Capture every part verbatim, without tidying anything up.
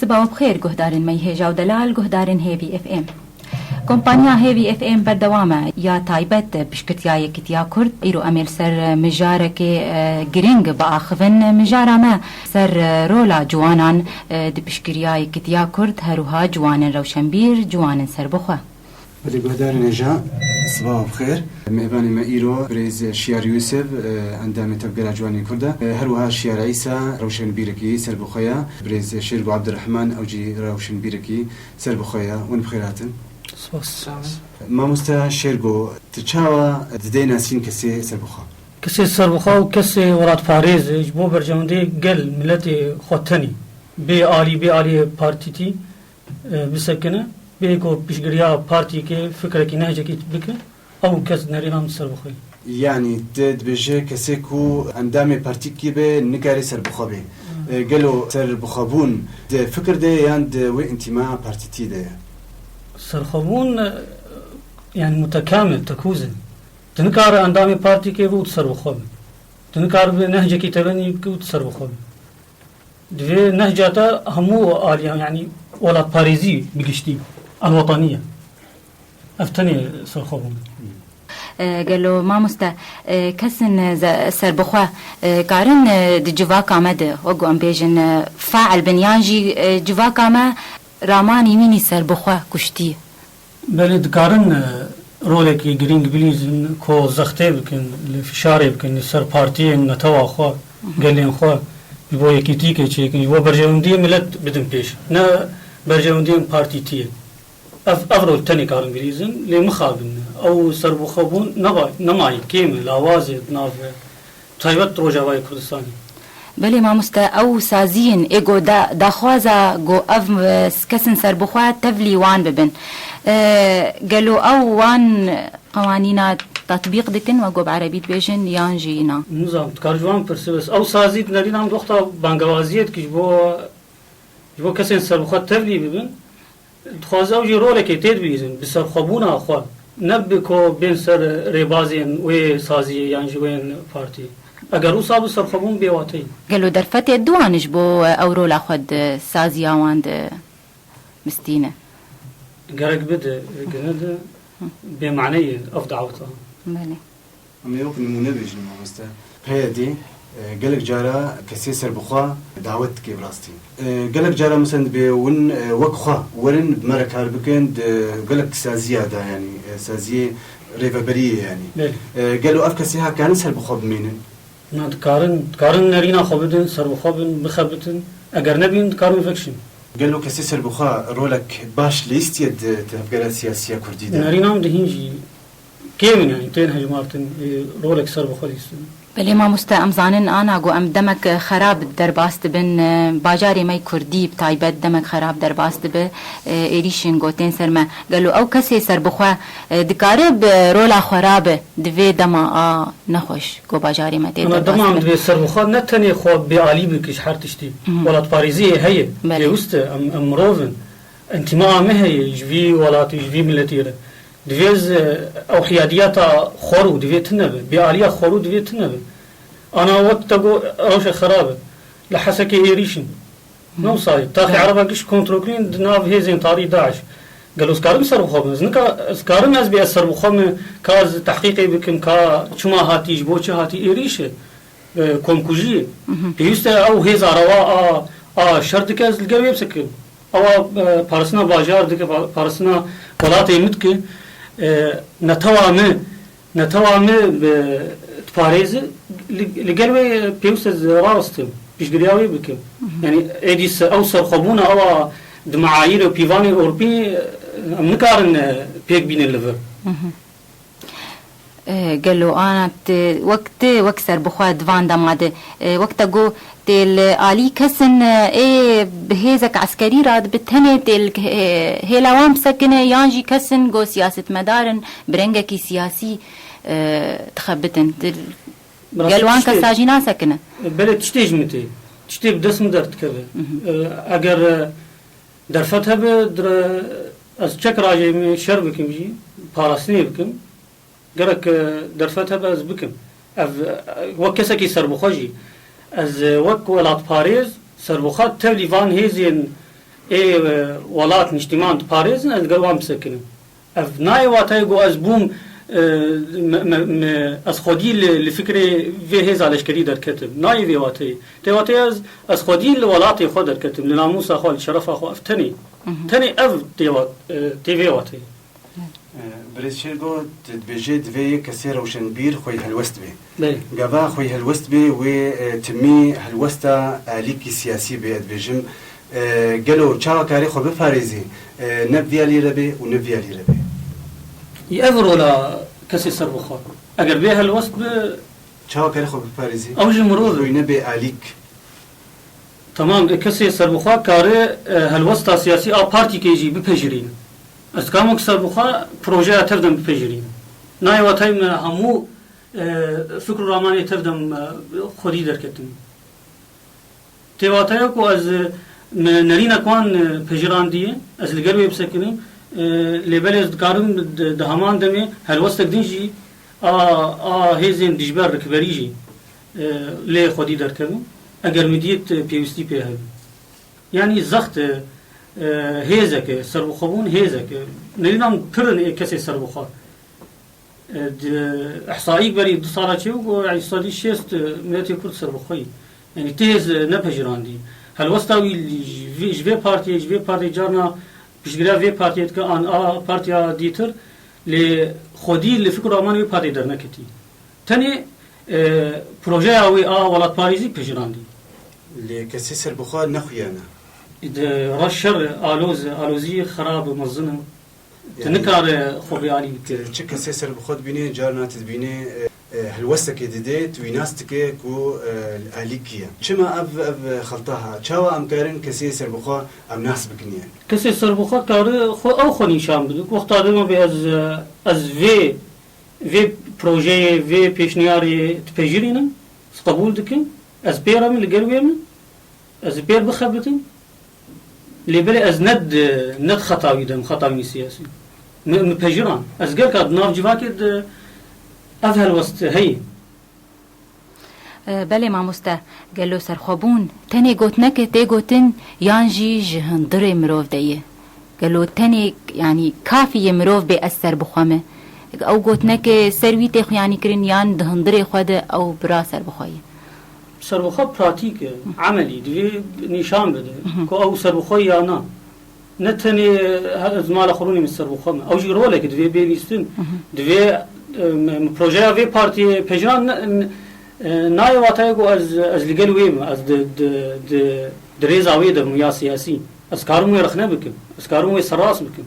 Sibawa bi xêr, guhdarên me yê hêja û delal, guhdarên Hêvî F M. Kompanya Hêvî F M berdewam e ya taybet piştgirtiya Yekîtiya Kurd. Îro em ê li ser mijarekê, e, giring biaxivin. Mijara me ser, e, rola ciwanan, e, di piştgiriya Yekîtiya Kurd, her wiha ciwanên rewşenbîr, ciwanên serbixwe. Belê guhdarên hêja, sibawa bi xêr. Mêvanê me îro birêz Şiyar Yûsif, e, endamê Tevgera Ciwanên Kurd e. E, her wiha Şiyar Îsa, rewşenbîrekî serbixwe ye. Birêz Şêrgo Abdurrahman, ew jî rewşenbîrekî serbixwe ye. Hûn bi xêr hatin. Spas. Mamoste Şêrgo, tu çawa didê nasîn kesê serbixwe? Kesê serbixwe û kesê welatparêz ji bo berjewendiyê gel miletê xwe tenê, bê alî, bê aliyê partîtî, e, bisekine, bê ku piştgiriya partiyekê fikrekî nehcekî bike, ew kes nerîna min serbixwe ye. Yanî tu dibêje kesê ku endamê partîkî be, nikare serbixwe be. Hmm. E, gelo serbixwebûn di fikir de yan di wê întîma partîtî de ye? Serxwebûn, e, yanî mutekamil, tekûz e. Tu nikare endamê partîkê be û tu serbixwe be. Tu nikare bi nehcekî tebenî bike û tu serbixwe be. Divê nehca te hemû aliyan, yanî welatparêzî bi giştî, elwetaniye. Ev tenê serxwebûn e. E, gelo mamoste, e, kesên, e, ze-, serbixwe, e, karin, e, di civaka me de, wek ku em bêjin, e, fail bin, yan jî, e, civaka me ramanî wînî serbixwe kuştî? Belê, dikarin, e, rolekî girîng bilîzin, ku zextê bikin, li fişarê bikin, li ser partiyên netewa xwe, Mhm. gelên xwe, ji bo yekîtîkê çêkin, ji bo berjewendiyê milet bidin pêş. Ne berjewendiyên partîtiyê. Ev, ev rol tenê karin bilîzin, lê mixabin. Ew serbixwebûn neba-, nemayî, kêm e, lawaz e di nav, e, taybet Rojavayê Kurdistanê. Belê mamoste, ew saziyên ê ku da-, daxwaza ku ev, e, kesên serbixwe tevlî wan bibin. E, gelo ew wan qewanîna tatbîq dikin, wek ku bi erebî dibêjin, yan jî na? Nizam, tu kar ji wan pirsi, bes ew sazî di nerîna min wexta bangewaziyê dikî ji bo, ji bo kesên serbixwe tevlî bibin. Dixwaze ew jî rolekê tê dibîzin, bi serxwebûna xwe, ne bi ku bên ser rêbazên wê saziyê yan jî wên partî. Eger wisa bi serxwebûn bêwateyî. Gelo derfetê diwan ji bo ew rola xwe di saziya wan de bistîne? Gerek bide, gine de bêmaneyê ev daweta. Belê. Em ê wek nimûne bêjin, mamoste. P Y D, e, gelek cara kesê serbixwe dawet dike bi rastî. E, gelek cara, mesela, dibê hûn, e, wek xwe werin bi me re kar bikin, di gelek saziya de, yanî, e, saziyê rêveberiyê, yanî. Belê. E, gelo ev kesê ha karin serbixwe bimînin? Na, dikarin, dikarin nerîna xwe bidin, serbixwe bin, bixebitin. Eger nebîn, dikarin vekişin. Gelo kesê serbixwe rolek baş lîstiye di tevgera siyasiya kurdî de? Nerîna min de hîn jî kêm in, yanî tên hejmartin, ê, rolek serbixwe lîstin. Belê mamoste, em zanin ana ku em demek xerab derbas dibin, e, bajarê me kurdî bi taybet demek xerab derbas dibe, e, êrîşên ku tên ser me. Gelo ew kesê serbixwe, e, dikare bi rola xwe rabe di vê dema a nexweş ku bajarê me tê Ana derbas dema em dibe? Divê serbixwe ne tenê xwe bêalî bike ji her tiştî. Mhm. Welatparêziyê heye, Belê. Pêwist e, em, em mirov in. Întîmaa me heye ji vî welatî, ji vî miletî re. Divê ez, e, ew hiyadiyeta xwerû divê tune be, bêaliya xwerû divê tune be. Ana wek te got, rewşe xerab e. Li Hesekê êrîş in. Ne wisa ye. Taxê Ereba giş kontrol kirin di nav hêzên tarî DAIŞ. Gelo ez karim serbixwe bim? Ez nika-, ez karim ez bê ez serbixwe me, ka ez tehqîqê bikim, ka çima hatî, ji bo çi hatî êrîş e, e, komkujî ye. Mhm. Pêwîst e ew hêza rewa a, a şer dike, ez li gel wê bisekirim. Ewa, e, parastina bajar dike, pa-, parastina welatê min dike, e, netewa me, netewa me, e, diparêze, li, li gel wê pêwîst ez rawestim, piştgiriya wê bikim. Mhm. Yanî êdî se-, ew serxwebûna ewa di meayîr û pîvanên Ewropî, e, em nikarin, e, pêk bînin li vir. Mhm. E, gelo ana tu, wek tu, wek serbixwe di van dema de, e, wek te got, tê li alî kesin, e, ê bi hêzek eskerî re dibe tenê tê li, e, hêla wan bisekine, yan jî kesin ku siyasetmedar in, bi rengekî siyasî, e, dixebitin. Ti Bi rastî gel wan tiştê, kesa jî nasekine? Belê tiştê ji min tê. Tiştê bi dest min derdikeve. Mhm. E, eger, e, derfet hebe, dire, ez çek rajê min şer bikim jî, parastinê bikim. Gerek, e, derfet hebe ez bikim. Ev, e, wek kesekî serbixwe jî, ez, e, wek welatparêz serbixwe tevlî van hêzên Ê, e, welat, niştiman diparêzin, ez li gel wan bisekinim. Ev nayê wateyê ku ez bûm, e, me, me, me, ez xwedî li, li fikrê vê hêza leşkerî derketim. Nayê vê wateyê. Tê wateyê ez, ez xwedî li welatê xwe derketim, li namûsa xwe, li şerefa xwe. Ev tenê. Mhm. Tenê ev tê wat-, e, tê vê wateyê. E, Birêz Çêrgo, tu dibêjê divê yek kesê rewşenbîr xwey helwest bê. Belê. Gava xwey helwest bê wê, e, timî helwesta alîkî siyasî bê, ez dibêjim. E, gelo çawa karê xwe biparêzî, e, ne bi vî alî re bê û ne bi vî alî re bê? Yî ev rola kesê serbixwe. Eger bê helwest bi Çawa karê xwe biparêzî? Ew jî mirov e. Xwey ne bê alîk. Tamam, e, kesê serbixwe kare, e, helwesta siyasî a partîkê jî bipejirîne. Ez dikarim wek serbixwe projeya tev de bipejirînim. Nayê wateyê me hemû, e, fikr û ramanê tev de, e, xwedî derketin. Tê wateya ku ez, e, me nerînek wan, e, pejirandiye, ez li gel wê bisekinim, e, lê belê ez dikarim di, di heman demê helwestek din jî a, a hêzên dijber rikberî jî, e, lê xwedî derkevin, eger min dît, e, pêwîstî pê hebe. Yanî zext e, e, hêzek e, serbixwebûn hêzek e. Nerînan pir in ê kesê serbixwe. E, di, ihsaîk berî du sala çêbû ku, yanî sedî şêst, e, miletê Kurd serbixwe yî. Yanî ti hêz, e, nepejirandî. Helwesta wî ji vê, ji vê partiyê, ji vê partiyê carna piştgiriya vê partiyê dike an a partiya dîtir, lê xwedî li fikr û amanê wê partiyê derneketî. Tenê, e, projeya wê a welatparêzî pejirandî. Lê kesê serbixwe nexuya ne. Di reş şer, aloz, alozî xerab, mezin e. Tu Yani nikare xwe bi alî bikî. Çi kesê serbixwe dibînê, carna tu dibînê, e, e, helwestekê didê, tu wî nas dike ku, e, alîkî ye. Çima ev, ev xelta ha? Çawa em karin kesê serbixwe em nas bikin yani? Kesê serbixwe kare xwe ew xwe nîşan bide. Wexta dema bê ez, e, ez vê, vê projeyê, vê pêşniyarê dipejirînim, ez qebûl dikim, ez pê re min, li gel wê min, ez ê pê re bixebitim. Lê belê ez ne di, ne di xeta wî de im, xeta wî siyasî. Min, min pejiran. Ez gelka di nav civakê de ev helwest heye. E, belê mamoste, gelo serxwebûn tenê gotineke tê gotin yan jî ji hundirê mirov de ye? Gelo tenê, yanî kafî ye mirov bê ez serbixwe me? Ew gotineke ser wî tê xuyanî kirin yan di hundirê xwe de ew bira serbixwe ye? Serbixwe pratîk e, emelî, divê nîşan bide Hı hı. ku ew serbixwe ya na. Ne tenê he-, ez mala xwe rûnî min serbixwe me. Ew jî rolek e, divê bê bîstin. Hı hı. Divê, e, me, me projeya vê partiyê pejirand ne, ne, e, nayê wateyê ku ez, ez li gel wê me, ez di, di, di, di rêza wê de me ya siyasî. Ez karim wê rexne bikim. Ez karim wê serrast bikim.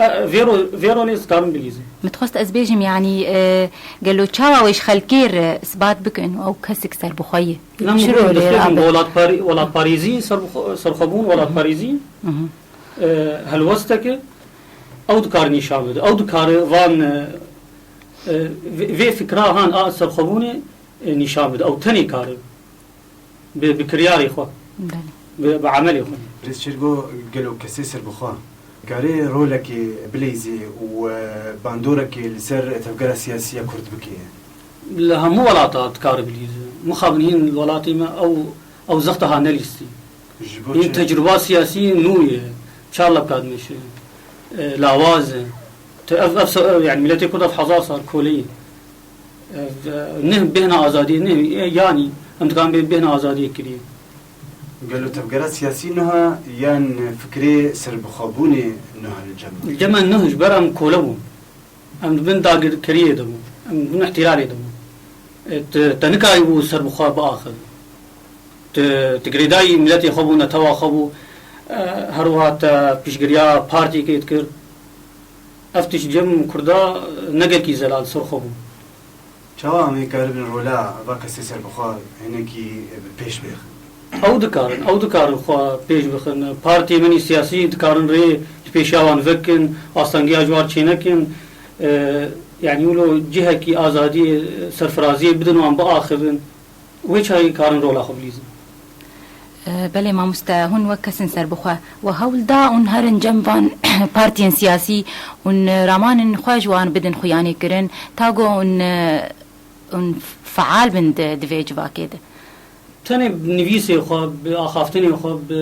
E, vê ro-, vê rolê ez karim bilîzim. Min dixwest ez bêjim, yanî, e, gelo çawa wê ji xelkê re isbat bikin û ew kesik serbixwe ye? Ne Çi mixabin rolê dixwêjim, rabe? Welatparê-, welatparêzî, serbixwe-, serxwebûn, welatparêzî, Hı hı. e, helwestek e, ew dikare nîşan bide. Ew dikare van, e, e, vê, vê fikra han a serxwebûnê, e, nîşan bide. Ew tenê kare. Bi, bi kiryarê xwe. Belê. Bi, bi emelê xwe. Birêz Çêrgo, gelo kesê serbixwe karê rolekê bileyzê û, e, bandorekê li ser tevgera siyasî ya Kurd bikê? Li hemû welata dikare bilîze. Mixabin hîn li welatê me ew, ew zexta ha nelîstî. Ji bo Hîn çi? Tecruba siyasî nû ye. Çar lebka dimeşe. E, lawaz e. Te ev, ev se-, ev, yani miletê Kurd ev hezar sal kole ye. Ev, e, ne bêhna azadiyê, ne, e, yanî, em dikarin bê bêhna azadiyê kiriye. Gelo tevgera siyasî nuha yan fikrê serbixwebûnê nuha li cem? Li cem me nuh ji ber em kole bûn. Em di bin dagirkeriyê de bûn. Em di bin îhtîlalê de bûn. E, te, te nikarîbû serbixwe biaxivî. Tu, tu girêdayî miletê xwe bû, netewa xwe bû, e, her wiha te piştgiriya partiyekê dikir. Ev tişt cem Kurda ne gelkî zelal ser xwe bû. Çawa em ê karibin rola va kesê serbixwe hinekî bi pêş bêxin? Ew dikarin, ew dikarin xwe pêş bixin. Partiyê me nî siyasî dikarin rê ji pêşiya wan vekin, astengiya ji wan çênekin. E, yanî wilo cihekî azadiyê, serfiraziyê bidin wan biaxivin. Wê çaxê karin rola xwe bilîzin. E, belê mamoste, hûn wek kesên serbixwe we hewl da hûn herin cem van partiyên siyasî, hûn ramanên xwe ji wan bidin xuyanîkirin, ta ku hûn, e, hûn feal bin di, di vê civakê de. Tenê bi nivîsê xwe, bi axaftinê xwe, bi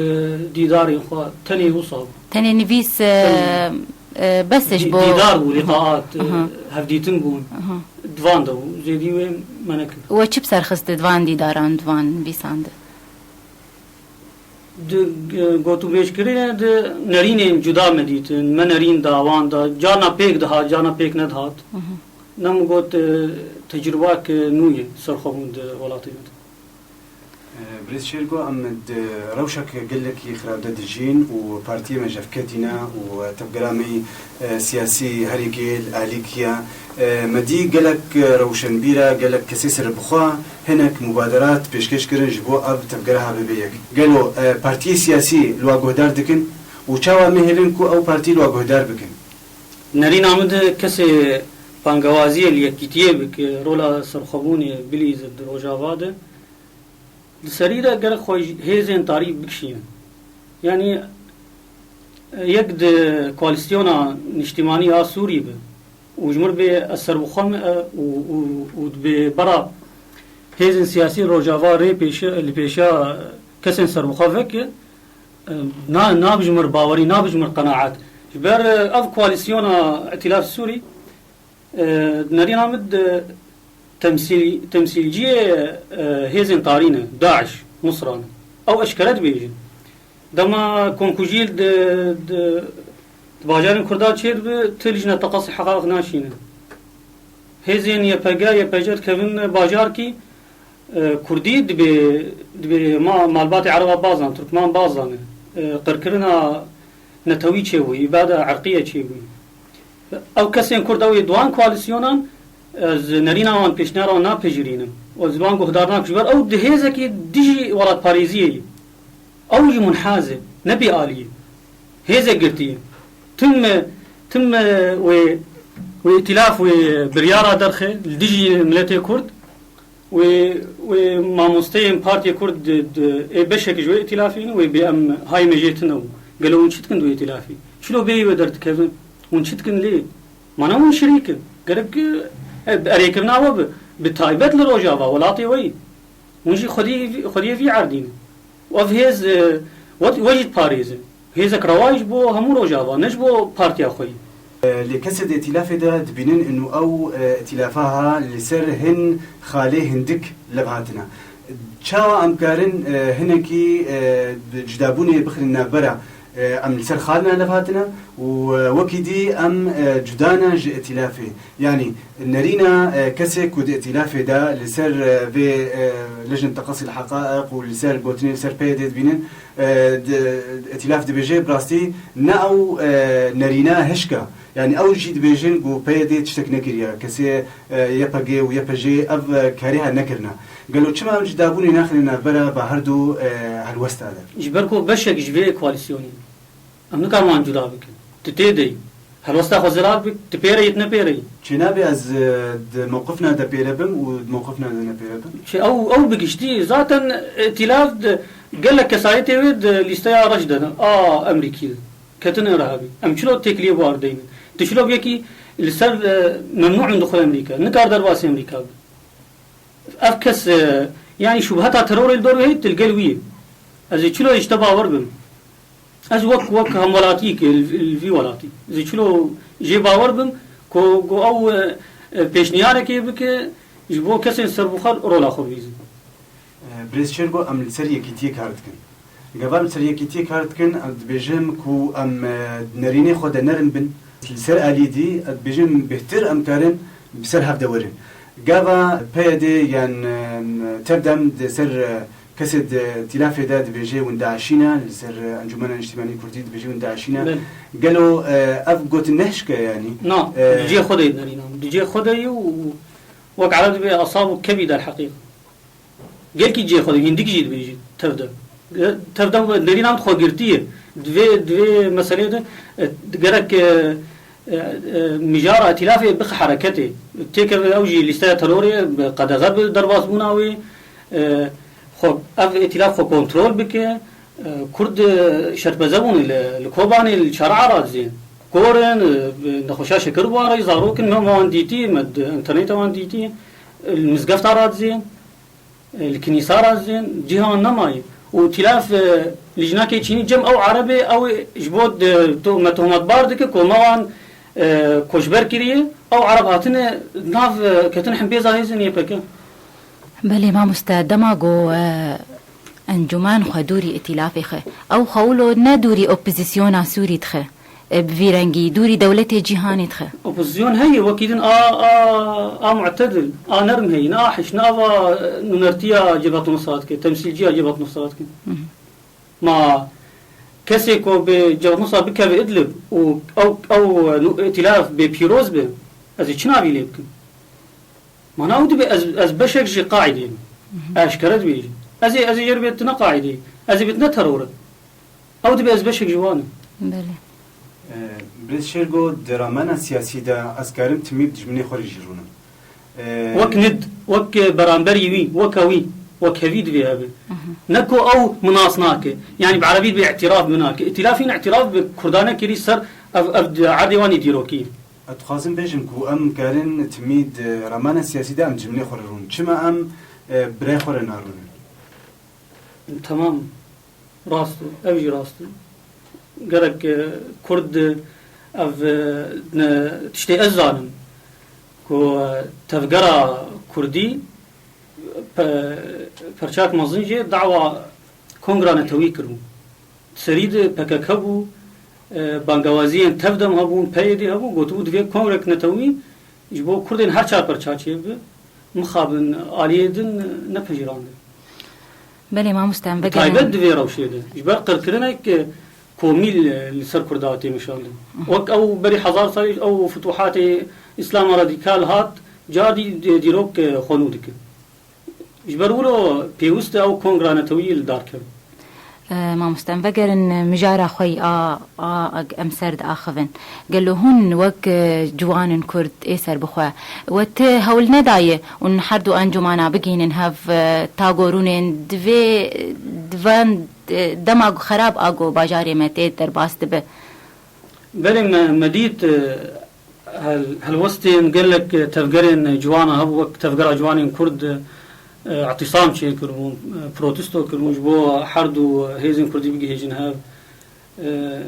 dîdarên xwe, tenê wisa bû. Tenê nivîs, e, Tenê e, bes e ji dî-, bo dîdar bû, lîqaat, e, Aha. hevdîtin bûn. Aha. Di van de bû. Zêdî wê me nekir. We çi bi ser xist di van dîdaran, di van nivîsan de? Di, e, gotûbêjkirinê de nerînên cuda me dîtin. Me nerîn da, wan da. Carna pêk dihat, carna pêk nedihat. Mhm. Ne min got, e, tecrûbak, e, nû ye serxwebûn di welatê me de. E, Birêz Şêrgo, em di rewşek gelekî xirab de dijîn û partiyê me ji hev ketîne û tevgera me yî, e, siyasî herî gêl alî kiya. E, me dî gelek, e, rewşenbîra, gelek kesê serbixwe hinek mubaderat pêşkêş kirin ji bo ev tevgera ha bibe yek. Gelo, e, partiyê siyasî li wa guhdar dikin û çawa mehêlin ku ew partî li wa guhdar bikin? Nerîna min di kesê bangewaziyê li yekîtiyê bike, rola serxwebûnê bilîze di Rojava de. Li serî de gerek xwe ji hêzên tarî bikişînin. Yanî, e, yek di koalîsyona niştîmanî a Sûrî be û ji mir bê ez serbixwe me, e, û, û, û dibê bera hêzên siyasî Rojava rê pêşe, li pêşiya kesên serbixwe veke, e, na, nabe ji mir bawerî, nabe ji mir qenaet. Ji ber, e, ev koalîsyona Îtîlaf Sûrî, E, nerîna min di temsîl-, temsîlciyê, e, hêzên tarî ne, DAIŞ, Nusra ne. Ew eşkere dibêjin. Dema komkujî di, di, di bajarên Kurda çêdibe, tu lijne teqasî heqaq naşîne. Hêzên Y P G, Y P G dikevin bajarkî, e, Kurdî dibê, dibê ma-, malbatê Ereba bazan, Turkman bazan e. E, qirkirina netewî çêbûyî, îbada erqiye çêbûyî. Ew kesên Kurd ew ê di wan koalîsyonan, ez nerîna wan pêşniyara wan napejirînim. Ez li wan guhdar nakim. Ji ber ew di hêzekî dijî welatparêziyê ye. Ew jî munhaz e, ne bêalî ye. Hêzek girtî ye. Tim, tim wê, wê îtîlaf wê biryara derxe li dijî miletê Kurd. Wê, wê mamosteyên Partiyê Kurd di, di, ê beşek ji wê îtîlafê ne, wê bê em hayê me jê tune bû. Gelo hûn çi dikin di wê îtîlafê? Çilo bêyî we derdikevin? Hûn çi dikin lê? Mana hûn şirîk in. Gerek, e, erêkirina we bi, bi taybet li Rojava, welatê we yî. Hûn jî xwedî, xwediyê vî erdî ne. Û ev hêz, e, we, we jî diparêzin. Hêzek rewa ji bo hemû Rojava, ne ji bo partiya xwe yî. E, lê kesê di îtîlafê de dibînin û ew, e, îtîlafa ha li ser hin xalê hindik lev hatine. Çawa em karin, e, hinekî, e, cudabûnê bixin navbera, e, em li ser xalina lev hatine û, e, wekî dî em, e, cuda ne ji îtîlafê. Yanî nerîna, e, kesê ku di îtîlafê de li ser, e, vê, e, lejn teqasî heqaeq û li ser gotinê li ser P Y D dibînin, e, di, îtîlaf dibêje, bi rastî ne ew, e, nerîna hişk e. Yanî ew jî dibêjin ku P Y D tiştek nekiriye. Kesê, e, Y P G û Y P J ev, e, karî ha nekirine. Gelo çima em cudabûnê naxine navbera ba her du, e, helwesta de? Ji ber ku beşek ji vê koalîsyonê ne. Em nikarin wan cuda bikin. Tu tê de yî. Helwesta xwe zelal bik, tu pê re yî, tu ne pê re yî. Çênabe ez, e, di mewqifna de pê re bim û di mewqifna de ne pê re bim? Çi ew, ew bi giştî zaten îtîlaf di gelek kesayetê wê di lîsteya reş de ne. A Amerîkî de. Ketine re hebî. Em çilo têkiliyê bi wan re deynin? Tu çilo bi yekî li ser, e, memnû in dixwe Amerîka. Nikar derbasî Amerîka be. Ev kes, e, yanî şubheta terorê li dor wê heyî, tu li gel wî yî. Ez ê çilo ji te bawer bim? Ez wek, wek hemwelatiyekê li, li vî welatî. Ez ê çilo jê bawer bim ku, ku ew, e, e, pêşniyarekê bike ji bo kesên serbixwe rola xwe bilîzin. E, Birêz Şêrgo, em li ser yekîtiyê kar dikin. Gava em li ser yekîtiyê kar dikin, em dibêjim ku em, e, nerînê xwe de nerm bin. Li ser alî dî, em dibêjim bêhtir em karin bi ser hev de werin. Gava P Y D yan, e, tevdem di ser, e, kesê di îtîlafê de dibêje hûn DAIŞî ne, li ser, e, Encûmena Niştîmanî Kurdî dibêje hûn DAIŞî ne. Belê. Gelo, e, ev gotin ne hişk e yanî? Na, E, di cihê xwe de yî nerîna min. Di cihê xwe de yî û wek Ereb dibê asab û kebî derheqîq. Gelkî cihê xwe de, hindik jî dibêjî tevdem. E, tevdem nerîna min xwegirtî ye. Di vê, di vê meseleyê de, e, gerek, e, e, e, mijara îtîlafê bixe hereketê. Têkeve ew jî lîsteya terorê, bi qedexe bi derbasbûna wê, e, xwe, ev îtîlaf xwe kontrol bike. E, Kurd, e, şerpeze bûne li, li Kobanê, li Çer'a radizên. Kor in, e, nexweşa şekir bû arayî, zarok in, me wan dîtî, me di înterneta wan dîtî, e, li mizgefta radizên. E, li kinîsa re zên cîhan nemayî. Û îtîlaf, e, lijnakê çînî cem ew Erebê, ew ê ji bo de-, to-, me tohmetbar dike ku me wan, e, koçber kiriye. Ew Ereb hatine nav, e, ketin himbêza hêzên Y P G. Belê mamoste, dema ku, e, encûmen xwe dûrî îtîlafê xwe, ew xwe wilo ne dûrî opozîsyona Sûrî dixe. E, bi vî rengî dûrî dewletê cîhanê dixe. Opozîsyon heye, wekî din a, a, a mu'tedil, a nerm heye, ne a hiş, ne ava, e, numertiya Cebhet Nusra dike, temsîlciya Cebhet Nusra dike. Hı hı. Ma kesê ku bi Cebhet Nusra bikeve Idlib û ew, ew, e, nu-, îtîlaf bê pîroz be, ez ê çi navî lê bikim? Mana ew dibe ez, ez beşek ji Qaîdeyê me. Hı hı. Eşkere dibêjim. Ez ê, ez ê jê re bêtine Qaîdeyê. Ez ê bêtine teror e. Ew dibe ez beşek ji wan im. Belê. Ee, Birêz Şêrgo, di ramena siyasî de ez karim timî bi dijminê xwe re jî rûnim. Ee, Wek nid, wek beramberî wî, weke wî, wek hevî divê hebe. Hı hı. Ne ku ew min nas nake. Yanî bi erebî dibê îtiraf min nake. Îtîlafîn îtiraf bi Kurdan e kirî ser ev, ev di erdê wan ê dîrokî. Ez dixwazim bêjim ku em karin timî di ramena siyasî de em dijminê xwe re rûnin. Çima em, e, birayê xwe re narûnin? Temam. Rast e. Ev jî rast e. Gerek, e, Kurd, e, ev, e, ne, tiştê ez zanim ku, e, tevgera Kurdî pe-, perçak mezin jê dawa kongra netewî kiribû. Serî de P K K bû, e, bangawaziyên tevdem hebûn, P Y D hebû, gotibû divê kongrek netewî ji bo Kurdên her çar perça çêbibe, mixabin aliyê din nepejirande. Belê mamoste, em vegerin. Taybet di vê rewşê de, ji ber qirkirinek, e, komî li, li ser Kurda tê meşandin. Wek ew berî hezar salî ew futuhatê Îslama radîkal hat, cardî dî-, dîrok, e, xwe nû dike. Ji ber wilo pêwist e ew kongra netewî li dar kevin. E, mamoste, em vegerin mijara xwe yî a, a, em ser diaxivin. Gelo hûn wek, e, ciwanên Kurd ê serbixwe, we ti hewl nedaye hûn her du encûmana bigihînin hev, e, ta ku rûnên divê, di van, e, dema ku xerab a ku bajarê me tê derbas dibe? Belê me, me dît, e, Hel-, helwestên gelek tevgerên ciwana hebû, wek Tevgera Ciwanên Kurd, e, îtîsam çêkiribûn, e, protesto kiribûn, ji bo her du hêzên Kurdî bigihêjin hev. E,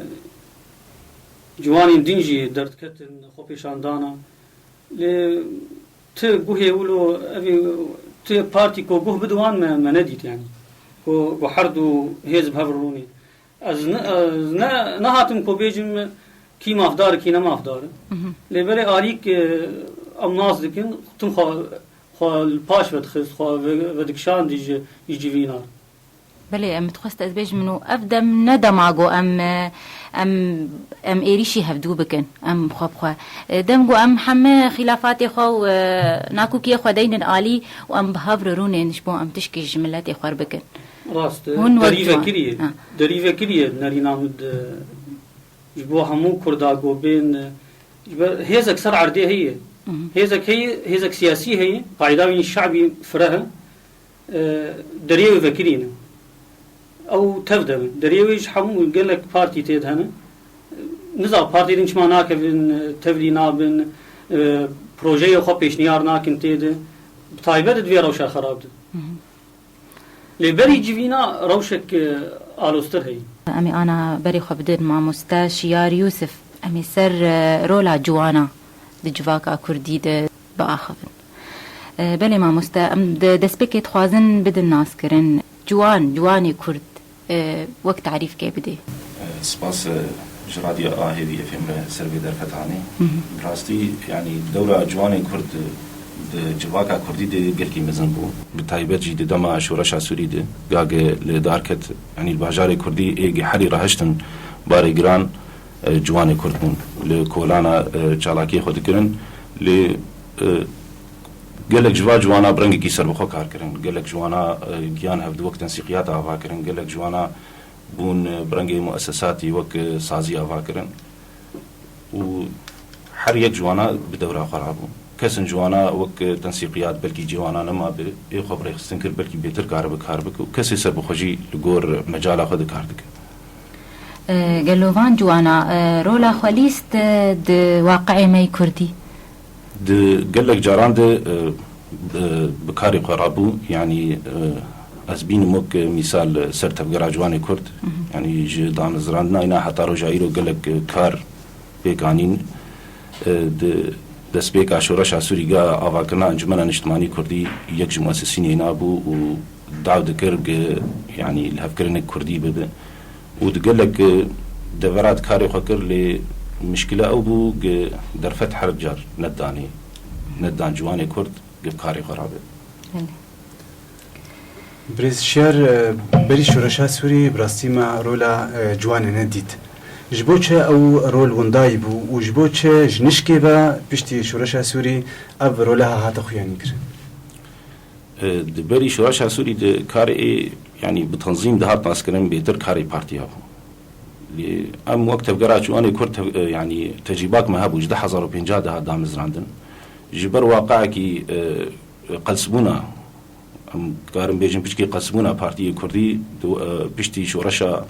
ciwanên din jî derdiketin xwepêşandana. Lê ti guhê wilo, evî ti partî ku guh bide wan me, me nedît, yanî. Ku, ku her du hêz bi hev re rûnê. Ez ne, ez ne, nehatim ku bêjim kî mafdar e, kî ne mafdar e. Mhm. Lê belê alîk, e, em nas dikin, tim xwe, xwe li paş vedixist, xwe ve-, vedikişandî ji, ji civîna re. Belê, em dixwest ez bêjim, min û ev dem ne dema ku em, e, em, em êrîşî hevdû bikin, em xwe bi xwe. E, dem ku em heme xîlafatê xwe û, e, nakokiyê xwe deynin alî û em bi hev re rûnên ji bo em tişkî ji miletê xwe re bikin. Rast e. Hûn wek Derî ciwan. Vekirî ye. Ha. Derî vekirî ye nerîna min di, ji bo hemû Kurda ku bên, e, ji ber hêzek ser erdê heye. Mhm. Hêzek heye, hêzek siyasî heye, payda wî şabî fireh e. E, deriyê wê vekirî ne. Ew tev de bin. Deriyê wê ji hemû gelek partî tê de hene. Niza partî din çima nakevin, e, tevlî nabin, e, projeyê xwe pêşniyar nakin tê de. Bi taybet di vê rewşa xerab de. Mhm. Lê berî civîna rewşek, e, aloztir heye. Em ê ana berê xwe bidin mamoste Şiyar Yûsif. Em ê ser, e, rola ciwana di civaka kurdî de biaxivin. E, belê mamoste, em di destpêkê dixwazin bidin naskirin. Ciwan, ciwanê kurd, e, wek tarîfkê bidê. E, spas, e, ji Radyo A Hêvî F M re ser vê derfetanê. Hı hı. Bi rastî, yanî dewra ciwanên kurd di civaka kurdî de gelkî mezin bû. Bi taybet jî di dema şoreşa Sûrî de, gage li dar ket, yanî li bajarê kurdî ê Geherî rahiştin barê giran, e, ciwanê kurd bûn. Li kolana, e, çalakiyê xwe dikirin. Lê, e, gelek ji va ciwana bi rengekî serbixwe kar kirin. Gelek ciwana, e, giyan hevdu wek tensîqiyat ava kirin. Gelek ciwana bûn, e, bi rengê muessesatî wek, e, sazî ava kirin. Û her yek ji wana bi dewra xwe rabû. Kesin ji wana wek, e, tensîqiyat belkî cê wana nema bi, ê xwe bi rêxistin kir, belkî bêtir karibe kar bike û kesê serbixwe jî li gor mecala xwe de kar dike. E, gelo van ciwana, e, rola xwe lîst, e, di waqiê me yê kurdî? Di gelek caran de, e, Bi, bi karê xwe rabû, yanî, e, ez bînim wek mîsal ser tevgera ciwanê Kurd, yanî ji damezrandina îna heta roja îro gelek kar pêk anîn. E, di destpêka şoreşa Sûrî ga avakirina Encûmena Niştimanî Kurdî yek ji muesisînê îna bû û daw dikir gi, yanî lihevkirinek Kurdî bibe. Û di gelek, e, devera di karê xwe kir, lê mişkile ew bû gi derfet her car nedidanê, nedidan ciwanê Kurd gi karê xwe rabe. Belê. Birêz Şiyar, e, berî şoreşa Sûrî bi rastî me rola, e, ciwanê nedît. Ji bo çi ew rol windayî bû û ji bo çi ji nişkê ve piştî şoreşa Sûrî ev rola hate xuyanî kirin? E, di berî şoreşa Sûrî de karê ê, yanî bi tenzîm dihat naskirin, bêtir karê partiya bû. Lê em wek tevgera ciwanê Kurd tev-, e, yanî tecrîbak me hebû, ji du hezar û pêncah dihat damezrandin. Ji ber waqeyekî, e, qelsbûna, em karin bêjin piçkî qelsbûna Partiyê Kurdî, di, e, piştî şoreşa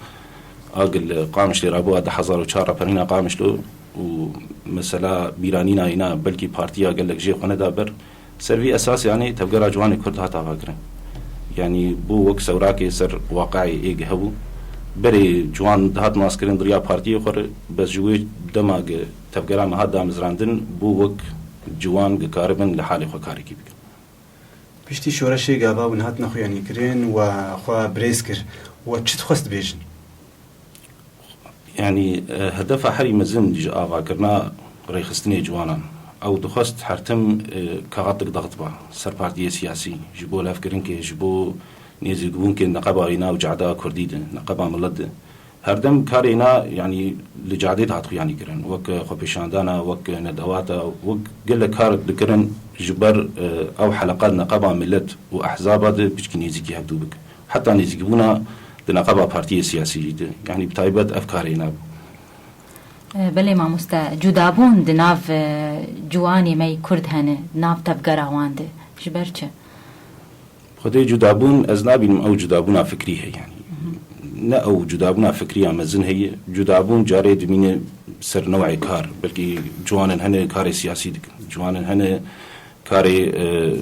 a gil Qamişlê rabû, a du hezar û çar raperîna Qamişlo û mesela bîranîna îna belkî partiya gelek jê xwe neda ber. Ser vî esasê anê tevgera ciwanê Kurd hat avakirin. Yanî bû wek sewrakê ser waqeyê ê gi hebû. Berê ciwan dihat naskirin di riya partiyê xwe re, bes ji wê dema gi tevgera me hat damezrandin, bû wek ciwan gi karibin li halê xwe karekî bikin. Piştî şoreşê gava hûn hatine xuyanîkirin we xwe birêz kir. We çi dixwest bêjin? Yanî, e, hedefa herî mezin ji avakirina rêxistinê ciwanan, ew dixwest her tim, e, kaxetik daxitba ser partiyê siyasî, ji bo levkirinkê, ji bo nêzîkbûnkê neqeba îna û cehda Kurdî de, neqeba milet de. Her dem karê îna, yanî, li cadê dihat xuyanî kirin. Wek xwepêşandana, wek nedewata, wek gelek kar dikirin ji ber, e, ew heleqa di neqeba milet û ehzaba de piçkî nêzîkî hevdû bike. Heta nêzîkbûna di neqeba partiyê siyasî jî de. Yanî bi taybet ev karê îna bû. E, belê mamoste, cudabûn di nav, e, ciwanê me yê Kurd hene, di nav tevgera wan de. Ji ber çi? Xwedê cudabûn, ez nabînim ew cudabûna fikrî heye, yanî. Ne ew cudabûna fikrî ya mezin heye. Cudabûn carê dimîne ser new'ê kar. Belkî ciwanên hene karê siyasî dikin. Ciwanên hene karê, e,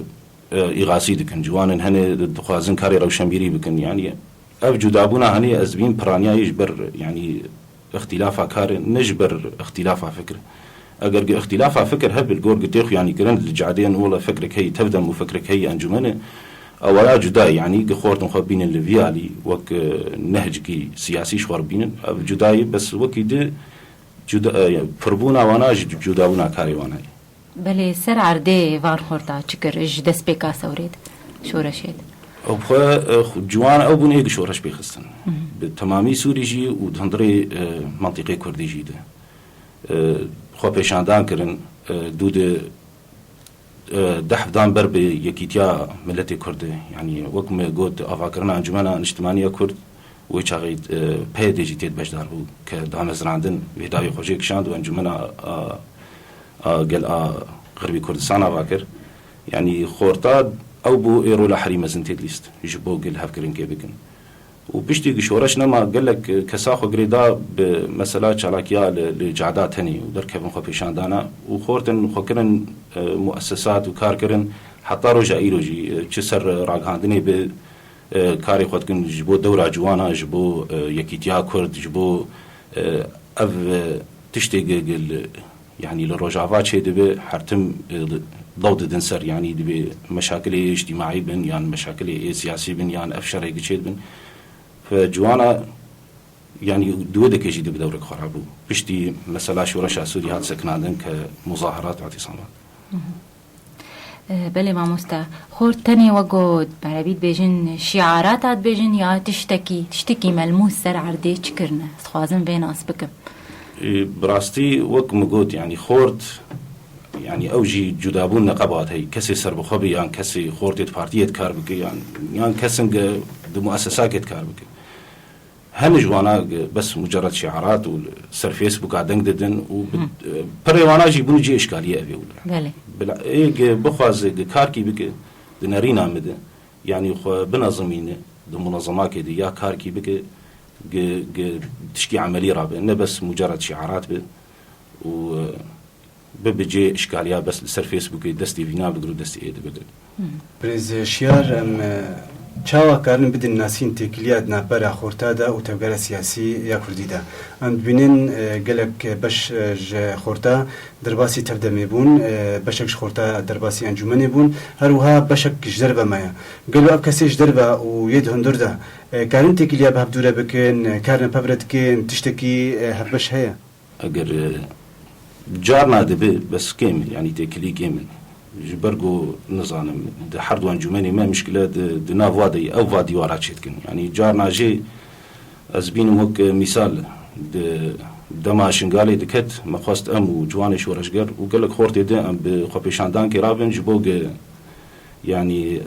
e, îxasî dikin. Ciwanên hene dixwazin karê rewşenbîrî bikin. Yanî ev cudabûna hene ez bîn piraniyayê ji ber, yanî, îxtîlafa kar e, ne ji ber îxtîlafa fikir. Eger gi îxtîlafa fikir hebe, li gor gi tê xuyanîkirin li cadeyên wele fikrek heyî tevdem û fikrek heyî encûmen e, ew ya cuda ye, yanî gi xortin xwe bînin li vî alî wek, e, nehcikî siyasî ji xwe re bînin, ev cuda ye, bes wekî di cuda, e, pirbûna wana ji cudabûna karê wana ye. Belê, ser erdê van xorta çi kir ji destpêka sewrê de, şoreşê de? Ew xwe, e, xwe ciwan ew bûn ê gi şoreş pêxistin. Bi temamî Sûrî jî û di hundirê, e, mentiqê Kurdî jî de. E, xwe pêşandan kirin, e, dû de, e, dehf dan ber bi yekîtiya miletê Kurd de. Yanî wek me got, avakirina Encûmena Niştimanî ya Kurd wê çaxê, e, P Y D jî tê de beşdar bû ke damezrandin vê dawî xwe jê kişand û Encûmena a, a gel a Xerbî Kurdistan ava kir. Yanî xorta ew bû ê rola herî mezin tê dilîst ji bo gel hevkirinkê bikin. Û piştî ku şoreş nema gelek kesa xwe girêda bi mesela çalakiya li, li cada tenê û derkevin xwe pêşandana û xortin xwe kirin, e, muessesat û kar kirin heta roja îro jî, e, çi ser ragihandinê bi, e, karê xwe dikin ji bo dewra ciwana, ji bo, e, yekîtiya Kurd, ji bo, e, ev, e, tiştê gi-, gi-, li, yanî li Rojava çêdibe, her tim, e, daw didin ser, yanî dibe meşakilê îctîmaî bin, yan meşakilê ê siyasî bin, yan ev şerê gi çêdibin. Fe ciwana, yanî di wê dekê jî dibe dewrek xwe rabû. Piştî mesela şoreşa Sûrî hat sekinandin ke muzaherat û îtîsamat. E, belê mamoste, xort tenê wego, erebî dibêjin, şiarat a dibêjin ya tiştekî, tiştekî melmûs ser erdê çi kirine? Ez dixwazim vê nas bikim. E, bi rastî wek min got, yanî xort, yanî ew jî cudabûn neqebat heye. Kesê serbixwe be yan kesê xortê di partiyê de kar bike yan, yan kesin ge di muessesakê de kar bike. Hene ji wana bes mucerred şiarat û li ser Facebooka deng didin û bi, Hı. pirê wana jî bûn cihê îşkaliyê ev ê wile. Belê. Bila ê ge bixwaze ge karkî bike di nerîna min de, yanî xwe binezimîne di munezemakê de ya karkî bike ge, ge tişkî emelî rabe. Ne bes mucerred şiarat be û, e, Bibe cê îşkaliya bes li ser Facebookê destê vîna bigir û destê ê dibigir. Birêz Şiyar, em, e, çawa karin bidin nasîn têkiliya di navbera xorta de û tevgera siyasî ya Kurdî de? Em dibînin, e, gelek beş, e, ji xorta derbasî tevdemê bûn, e, beşek ji xorta derbasî encûmenê bûn, her wiha beşek ji derve me ye. Gelo ev kesê ji derve û yê di hundir de, e, karin têkiliya bi hevdû re bikin, e, karine pevre dikin, tiştekî, e, hevbeş heye? Eger, e, carna dibe, bes kêm e, yanî têkilî kêm in. Ji ber ku, nizanim, di her du encûmenê me mişkile di, di nav wa de ye, ew va dîwara çêdikin. Yanî carna jê ez bînim wek, e, mîsal, di dema Şingalê diket, me xwest em û ciwanê şoreşger û gelek xortê din em bi xwepêşandankê rabin ji bo ge, yanî, e,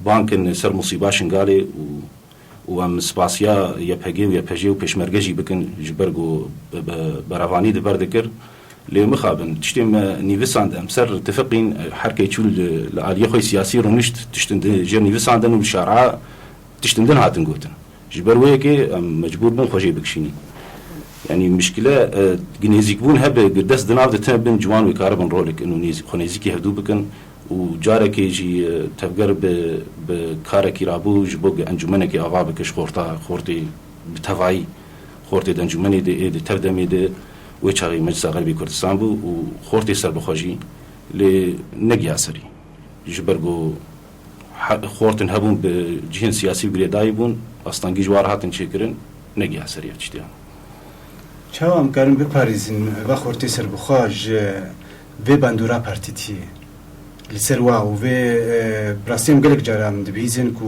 bankin ser musîba Şingalê û, û em spasiya Y P G û Y P J û pêşmerge jî bikin ji ber ku be, be, berevanî di ber dikir. Lê mixabin, tiştê me nîvisand, em ser tifiqîn, her key çû li, li aliyê xwe siyasî rûnişt, tiştin di jê nîvisandin û li şara tiştin din hatin gotin. Ji ber wê yekê em mecbûr bûn xwe jê bikişînin. Yanî mişkile, e, gi nêzîkbûn hebe, gi dest di nav de tine bin ciwan wê karibin rolek in û nêzî-, xwe nêzîkî hevdû bikin û carekê jî, e, tevger bi, bi karekî rabû ji bo gi encûmenekê ava bike ji xorta, xortê bi tevayî, xortê di encûmenê de, ê di tev demê de wê çaxê Meclisa Xerbê Kurdistan bû û xortê serbixwe jî lê negiya serî. Ji ber ku he-, xortin hebûn bi cihên siyasî û girêdayî bûn, astengî ji wan re hatin çêkirin, negiha ser ya tiştiyan. Çawa em karin biparêzin va xortê serbixwe ji vê bandora partîtiyê? Li ser wa û vê, e, bi rastî em gelek cara em dibihîzin ku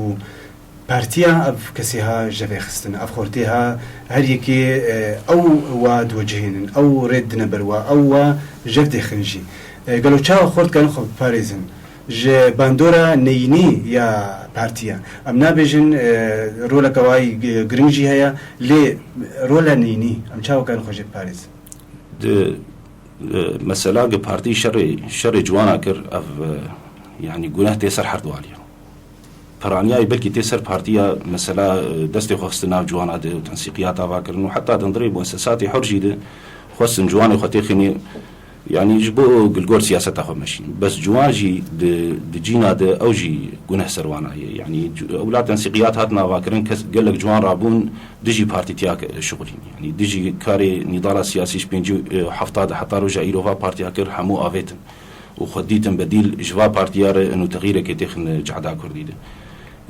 partiya ev kesê ha jevê xistin, ev xortê ha her yekê, e, ew wa diwecihînin, ew rê dine ber wa, ew wa jev dêxin jî. E, gelo çawa xort karin xwe biparêzin? Ji bandora neyînî ya partiya. Em nabêjin, e, roleke wayî gi-, giring jî heye, lê rola neyînî, em çawa karin xwe jê biparêzin? Di, e, mesela gi partî şerê, şerê ciwana kir, ev, e, yanî guneh tê ser her du aliyan. Piraniyayê belkî tê ser partiya, mesela, e, destê xwe xistin nav ciwana de û tensîqiyat ava kirin û heta di hundirê muessesatê hur jî de xwestin ciwanê xwe têxînê. Yanî ji bo gilgor siyaseta xwe meşîn. Bes ciwan jî di, di cîna de ew jî guneh ser wana ye. Yanî ci-, ewla tensîqiyat hatin avakirin, kes, gelek ciwan rabûn dijî partîtiya ke-, şixulîn. Yanî dijî karê nîdala siyasî ji pêncî, e, hefta de heta roja îro va partiya kir, hemû avêtin. Û xwe dîtin bedîl ji va partiya re û texîrekê têxin cehda Kurdî de.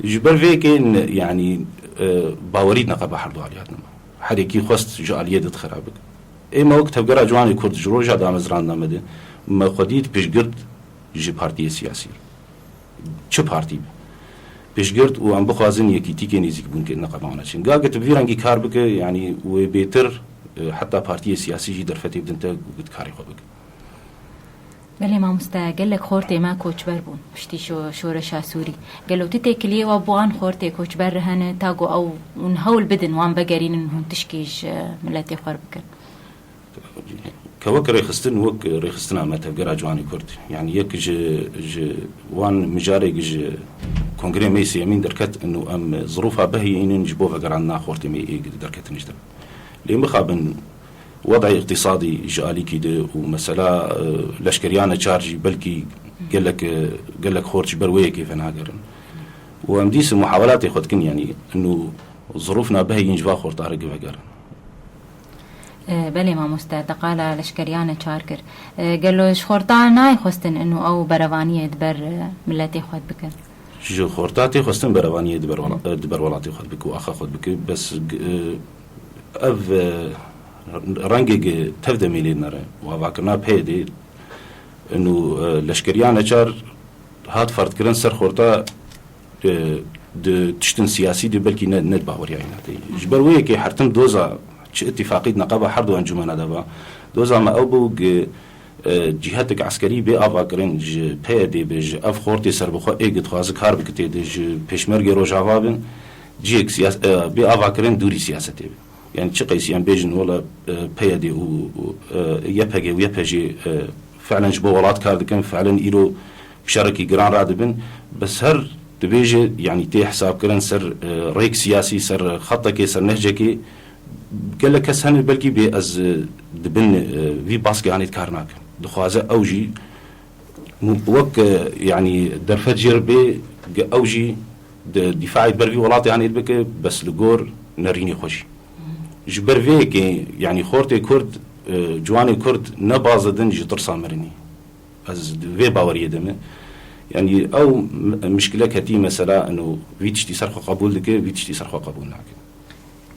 Ji ber vê yekê ne, yanî, e, bawerî neqeba her du aliyê hatine. Her yekî xwest ji aliyê de dixera bike. Ê me wek Tevgera Ciwanê Kurd ji roja damezrandina me de me xwe dît piştgirt ji partiyê siyasî re. Çi partî be? Piştgirt û em bixwazin yekîtîkê nêzîkbûnkê neqeba wana çin. Gage tu bi vî rengî kar bike, yanî wê bêtir, e, heta partiyê siyasî jî derfetê bidin te û tu karê xwe bike. Belê mamoste, gelek xortê me koçber bûn piştî şo-, şoreşa Sûrî. Gelo tu têkiliyê we bo an xortê koçber re hene, ta ku ew hûn hewl bidin wan vegerînin hûn tişkî ji miletê xwe re bikin? Ke wek rêxistin, wek rêxistina me Tevgera Ciwanê Kurd, yanî yek ji, ji wan mijarê ji kongrê me yê sêyemîn derket û em zirofa biheyînin ji bo vegerandina xortê me yê êk derketin ji derve. Lê mixabin, wedayê îqtîsadî ji alîkî de û mesela, e, leşkeriya neçar jî belkî gelek, e, gelek xort ji ber wê yekê venagerin. Û em dîsa muhawelatê xwe dikin, yanî û zirûf nabiheyîn ji va xorta re givegerin. E, belê mamoste, te qala leşkeriya neçar kir. E, gelo ji xorta nayê xwestin û ew berevaniyê di ber, e, miletê xwe bikin? Ji xorta tê xwestin berevaniyê di ber wela-, di ber welatê xwe bike û axa xwe bike. Bes, e, ev, e, rengê tev demê lê nere û avakirina P Y D û, e, leşkeriya neçar hat ferdkirin ser xorta, e, di tiştin siyasî de belkî ne, ne di baweriyayê ne tê. Ji ber wê yekê her tim doza çi îtîfaqî di neqeba her du encûmena de ba, doza me ew bû ku e, cîhetek eskerî bê avakirin ji P Y D be, ji ev xortê serbixwe ê ku dixwaze kar bike tê de, ji pêşmergê Rojava bin, cihek siyas-, e, bê avakirin dûrî siyasetê be. Yani çi qeysî em bêjin, wela, e, P Y D û, û, e, Y P G û Y P J, e, fiilen ji bo welat kar dikin, fiilen îro bi şerekî giran radibin. Bes her dibêje, yani tê hesabkirin ser, e, rêk siyasî, ser xetekê, ser nehcekê, Gelek kes hene belkî bê ez, e, di bin, e, vî baskê anê kar nakim. Dixwaze ew jî mu-, wek, e, yanî derfet jê re bê, ge-, ew jî di dîfaê ber vî welatê anê bike, bes li gor nerînê xwe jî. Ji ber vê yekê, yanî xortê Kurd, e, ciwanê Kurd ne baz didin ji tirsa mirinê. Ez di vê baweriyê de me. Yanî ew m-, mişkile ketî mesela, eno vî tiştî ser xwe qebûl dike, vî tiştî ser xwe qebûl nake.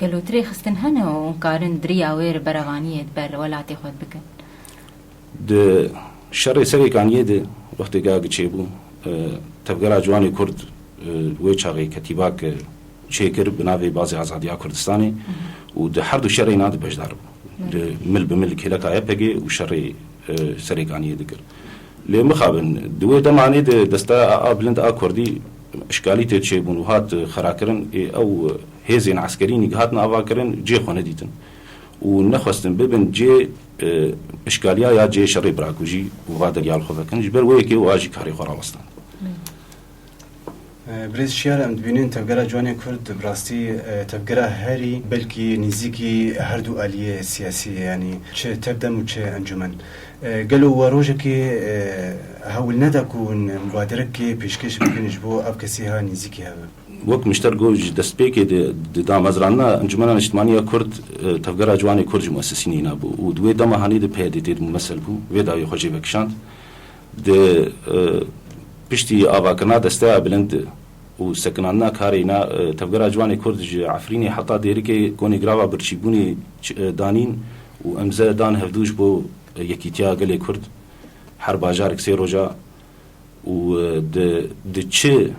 Gelo tirê xistin hene û hûn karin di riya wê re berevaniyê di ber welatê xwe bikin? Di şerê Serêkaniyê de wextê ga çêbû, e, Tevgera Ciwanê Kurd, e, wê çaxê ketîbak, e, çêkir bi navê Bazê Azadiya Kurdistanê û di her du şerê na de beşdar bû. Li mil bi mil kêleka Y P G û şerê, e, Serêkaniyê dikir. Lê mixabin, di wê demanê de desteya a bilind a Kurdî işkalî tê çêbûn û hat xerakirin, ê ew hêzên eskerî nî hatin avakirin, cê xwe nedîtin. Û nexwestin bibin cê, e, işkaliya ya cê şerê birakujî û va derya li xwe vekin. Ji ber wê yekê û a jî karê xwe rawestan. E, Birêz Şiyar, em dibînin Tevgera Ciwanê Kurd bi rastî, e, tevgera herî belkî nîzîkî her du aliyê siyasî ye, yanî çi tevdem û çi encûmen. E, gelo we rojekê, e, hewl neda ku hûn mubaderekê pêşkêş bikin ji bo ev kesî ha nîzîkî hebe? Wek mişter got, ji destpêkê de di damezranina Encûmena Niştimanî ya Kurd, e, Tevgera Ciwanê Kurd ji muesisînê îna bû û di wê dema hanê de P Y D tê de mumesel bû, vê dawî xwe jê vekişand. Di, e, piştî avakirina desteya bilind û sekinandina karê îna, e, Tevgera Ciwanê Kurd ji Efrînê heta Dêrikê konê girava birçîbûnê ç-, e, danîn û emze dan hevdû ji bo, e, yekîtiya gelê Kurd. Her bajarek sê roja û, e, di, di çi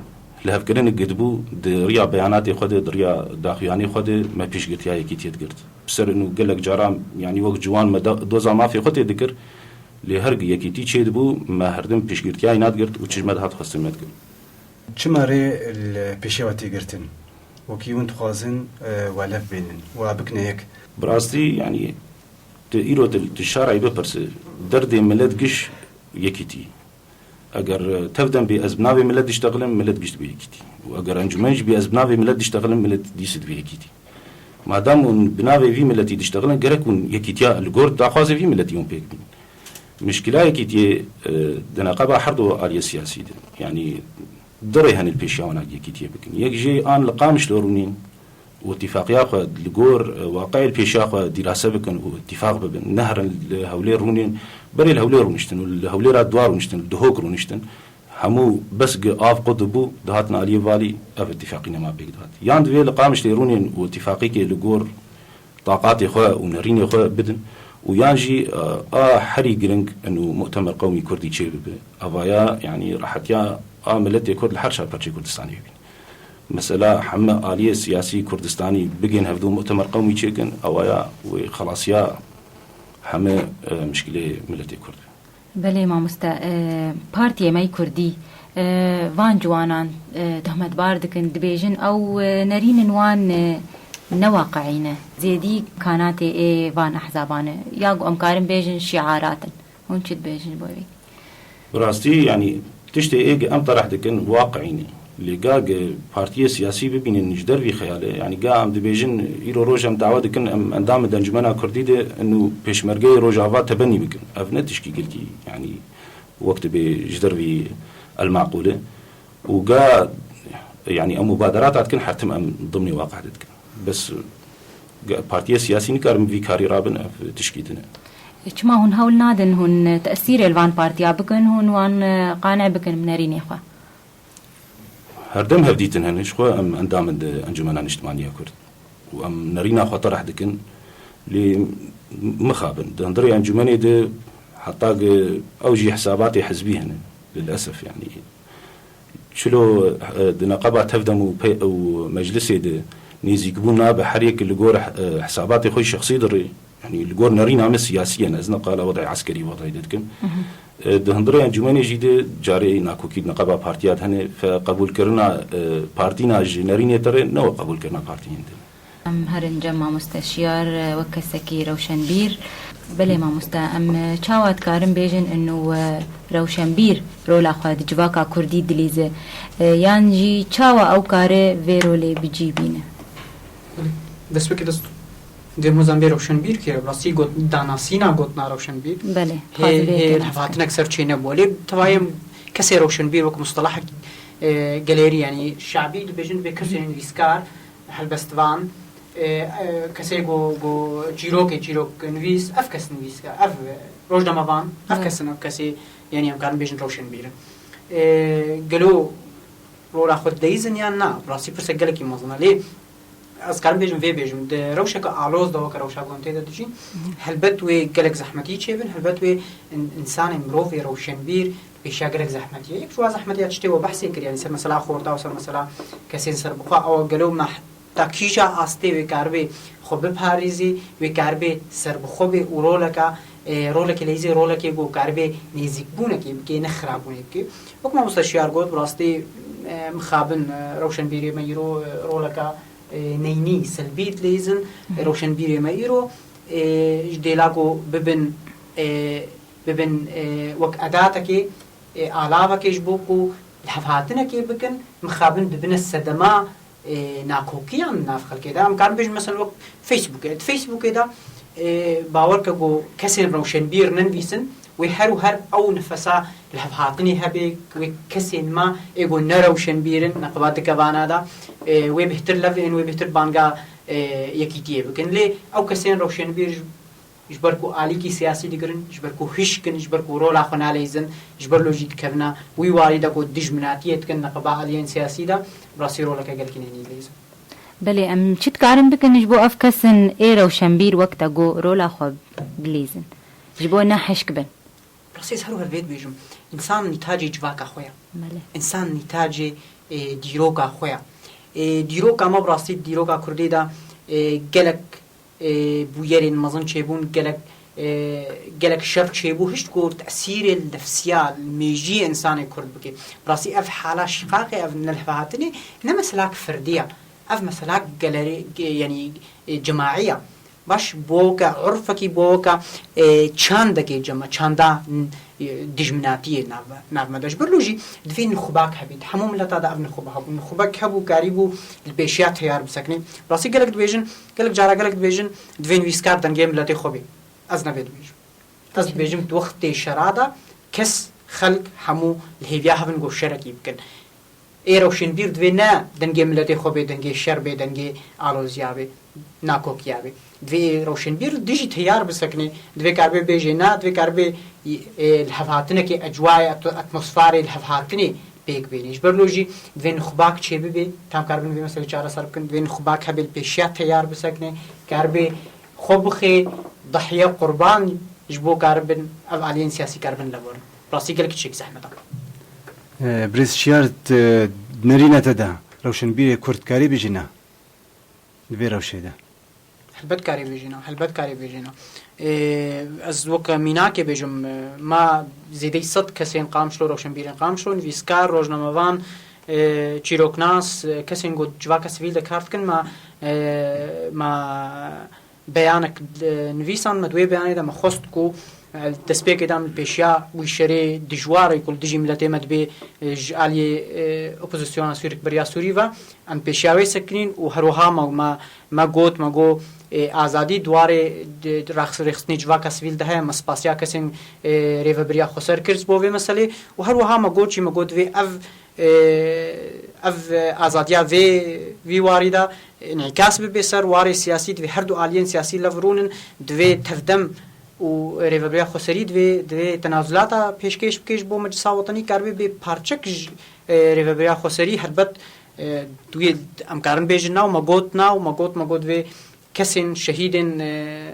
lihevkirinek gidibû, di riya beyanatê xwe de, di riya daxuyanê xwe de me pêşgirtiya yekîtiyê digirt. Bi ser û gelek caran, yanî wek ciwan me da-, doza mafê xwe tê dikir, lê her gi yekîtî çêdibû, me herdim pêşgirtiya wî nadigirt û çi ji me dihat xwestin me dikir. Çima rê li pêşiya we tê girtin? Wekî hûn dixwazin, e, we lev bênin, we bikine yek. Bi rastî, yanî, tu îro tu, tu şarayî bipirse, derdê milet giş yekîtî. Eger, e, tevdem bê ez bi navê milet diştexilim, milet giş dibê yekîtî. Û eger encûmen jî bê ez bi navê milet diştexilim, milet dîs dibê yekîtî. Madam hûn bi navê vî miletî diştexilin, gerek hûn yekîtiya li gor daxwazê vî miletî hûn pêk bînin. Mişkila yekîtiyê, e, di neqeba her du aliyê siyasî de. Yanî du rê hene li pêşiya wana yekîtiyê bikin. Yek jê an li Qamişlo rûnîn û îtîfaqiya xwe li gor, e, waqiê li pêşiya xwe dîrase bikin û îtîfaq bibin. Neherin li Hewlêr rûnên, berê li Hewlêr rûniştin û li Hewlêra dua rûniştin, li Duhok rûniştin. Hemû bes gi av qut dibû, dihatin aliyê valî, ev îtîfaqî nema pêk dihat. Yan divê li Qamişlê rûnên û îtîfaqîkê li gor taqatê xwe û nerînê xwe bidin û yan jî, e, a herî giring in û mu'temer qewmî kurdî çê bibe. Evaya, yanî rehetiya a miletê kurd li her çar perçê Kurdistanê bibîn. Mesela heme aliyê siyasî Kurdistanî bigên hevdû mu'temer qewmî çêkin, ewaya wê xelasiya heme, e, mişkilê miletê kurd be. Belê mamoste, e, partiyê me yê kurdî, e, van ciwanan, e, tohmetbar dikin, dibêjin ew, e, nerînin wan, e, ne waqiî ne. Zêdî kanatê ê van ehzaban e. Ya ku em karin bêjin şiarat in. Hûn çi dibêjin bo wê? Bi rastî, yanî tiştê ê em tereh dikin waqiî ne. Lê ga gi partiyê siyasî bibînin ji dervî xeyalê, yanî ga em dibêjin, îro roj em dawa dikin, em endamê Encûmena Kurdî de in û pêşmergeyê Rojava tebenî bikin. Ev ne tişkî gelkî, yanî wek dibê ji dervî elmaqûl e. Û ga, yanî em mubaderata dikin, her tim em dimnê waqih de dikin. Bes ga-, partiyê siyasî nikarin vî karî rabin, ev tişkî din e. Çima hûn hewl nadin hûn tesîrê li van partiya bikin, hûn wan, e, qane bikin bi nerînê xwe? Herdem hevdîtin hene, ji xwe em endam in di Encûmena Niştimanî ya Kurd. Û em nerîna xwe tereh dikin. Lê mixabin, di hundirê encûmenê de heta gi ew jî hesabatê hizbî hene, lilesef, yanî. Çilo, e, di neqeba tevdem û pe-, û meclisê de nêzîkbûn nabe her yek li gor, e, hesabatê xwe şexsî dirê. Yanî li gor nerîna me siyasî ye, ez ne qala wedayê eskerî wedayê de dikim. E, di hundirê encûmenê jî de carê nakokî di neqeba partiya de hene, fe qebûlkirina, e, partîna ji nerînê te re ne wek qebûlkirina partiyên din. Em herin cem mamoste Şiyar, e, wek kesekî rewşenbîr. Belê mamoste, em, e, çawa dikarin bêjin inu, e, rewşenbîr rola xwe di civaka kurdî dilîze? E, yan jî çawa ew kare vê rolê bi cî bîne? Belê. Destpêkê dest Dê hozan bê rewşenbîr kî, rastî got, danasîna gotina rewşenbîr. Belê, hê, hê hevhatinek ser çê nebû. Lê tevayê kesê rewşenbîr wek mustalahek, e, gelêrî, yanî şabî dibêjin, dibê kesê nivîskar, helbestvan, e, e, kesê go, go çîrokê, çîrok nivîs, ev kes nivîskar, ev, e, rojnamevan, ev kes in, ev kesê, yanî em karin bêjin rewşenbîr in. E, gelo rola xwe dileyîzin yan na? Rastî pirsek gelekî mezin e. Lê ez karim bêjim, vê bêjim, di rewşeke aloz de, weke rewşa ku em tê de dijîn, helbet wê gelek zehmetî çêbin, helbet wê in-, însanê, mirovê rewşenbîr pêşiya gelek zehmetî ye. Yek ji wa zehmetiya tiştê we behsê kir, yanî ser mesela xorta û ser mesela kesên serbixwe, ew gelo me heta kîja astê wê karibê xwe biparêzî, wê karibê serbixwe bê û roleka, e, rolekê leyîzê rolekê ku karibê nêzîkbûnekê bike, ne xirabûnê bike. Wek mamoste Şiyar got, bi rastî, e, mixabin, e, rewşenbîrê me îro, e, roleka, e, neynî, selbî dileyîzin, e, rewşenbîrê me îro, e, ji dêla ku bibin, e, bibin, e, wek edatekê, e, alavekê ji bo ku lihevhatinekê bikin, mixabin dibine sedema, e, nakokiyan nav xelkê de. Em karin bêjin, mesela wek Facebookê. Di Facebookê de, e, bawer ke ku kesên rewşenbîr nenivîsin, wê her û her ew nifesa lihevhatinê hebe, wê kesên me ê ku ne rewşenbîr in, neqeba dikevana de, e, wê bêhtir levên, wê bêhtir banga, e, yekîtiyê bikin. Lê ew kesên rewşenbîr ji ber ku alîkî siyasî digirin, ji ber ku hişk in, ji ber ku rola xwe naleyzin, ji ber lo jî dikevine wî warî de ku dijminatiyê dikin neqeba aliyên siyasî de, bi rastî roleke gelkî neyî dileyzin. Belê, em çi dikarin bikin ji bo ev kesin ê rewşenbîr wek te got rola xwe bileyzin? Ji bo ne hişk bin. Rastî ez her her vê dibêjim. Însan nîtacê civaka xwe ye. Belê. Însan nîtacê, e, dîroka xwe ye. E, dîroka me bi rastî dîroka Kurdî de, e, gelek e, bûyerên mezin çêbûn, gelek, e, gelek şer çêbû, hişt ku tesîrê li nefsiya, li mêjiyê însanê Kurd bike. Bi rastî ev hala şîqaqê, ev nelihevhatinê ne meselak firdî ye. Ev meselak gelerê, ge-, yanî, e, cemaî ye. Baş, bo weke urfekî, bo weke, e, çandekê cema-, çanda, n-, e, dijminatiyê nav, nav me de. Ji ber lo jî divê nixubak hebî. Di hemû mileta de ev nixuba hebû. Nixubek hebû, karîbû li pêşiya teyar bisekine. Rastî gelek dibêjin, Gelek cara gelek dibêjin, divê nivîskar dengê miletê xwe bê. Ez ne vê dibêjim. Ez dibêjim di wextê şera de kes, xelk hemû li hêviya hev in ku şerekî bikin. Ê rewşenbîr divê ne dengê miletê xwe bê, dengê şer bê, dengê aloziya bê, nakokiya bê. Divê ê rewşenbîr dijî teyar bisekine, divê karibê bêjê na, divê karibê, e, lihevhatinekê, ecwayê, at-, atmosferê lihevhatinê pêk bêne. Ji ber lo jî divê nixubak çêbibe, tam karibin vê meselê çareser bikin, divê nixubak hebe li pêşiya teyar bisekine, karibê xwe bixê dahye, qurban, ji bo karibin ev aliyên siyasî karibin leverin. Rastî gelek tiştek zehmet e. E, Birêz Şiyar, di nerîna te de rewşenbîrê Kurd karî bijîne di vê rewşê de? Helbet karê bêjîna, helbet karê bêjîna. Ê, ez weke mînakê bêjim, e, ma zêdeyî sed kesên Qamişlo, rewşenbîrên Qamişlo, nivîskar, rojnamevan, e, çîroknas, e, kesên ku civaka sivîl de kar dikin, ma, e, ma beyanek, e, nivîsan, me di wê beyanê de me xwest ku, e, destpêkê de em li pêşiya wî şerê dijwarê ku li dijî miletê me dibê, e, ji aliyê, e, opozisyona Sûrî, Rêveberiya Sûrî ve, em pêşiya wê sekinîn û her wiha me, me, me got, me got, ê, azadî di warê di, di rax-, rêxistinê civaka sivîl de heye, me spasiya kesên, ê, rêvebiriya xweser kir ji bo vê meselê û her wiha me got jî, me got divê ev, ê, ev, e, azadiya vê, vî warî de, e, înîkas bibe ser warê siyasî, divê her du aliyên siyasî lev rûnin, divê tevdem û rêvebiriya xweserî divê, divê tenazulata pêşkêş bike ji bo Meclisa Wetenî, karibe bê parçek ji, e, rêvebiriya xweserî, helbet, e, wê em karin bêjin na û me got na û me got, me got vê kesên şehîdên, e,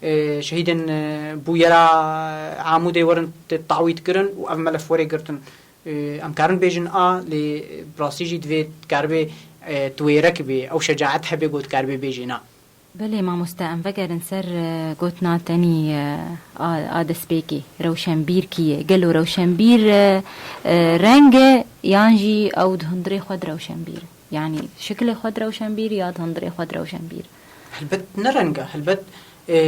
e, şehîdên, e, bûyera Amûdê werin tê tawît kirin û ev melef were girtin. E, em karin bêjin a, lê bi rastî jî divê karibe, e, tuwêrek bê, ew şecaet hebe ku dikaribe bêjê na. Belê mamoste, em vegerin ser, e, gotina tenî, e, a, a destpêkê. Rewşenbîr kî ye? Gelo rewşenbîr, e, e, reng e yan jî ew di hundirê xwe di rewşenbîr? Yanî şikilê xwe di rewşenbîr ya di hundirê xwe di rewşenbîr? Helbet ne reng e, helbet, e,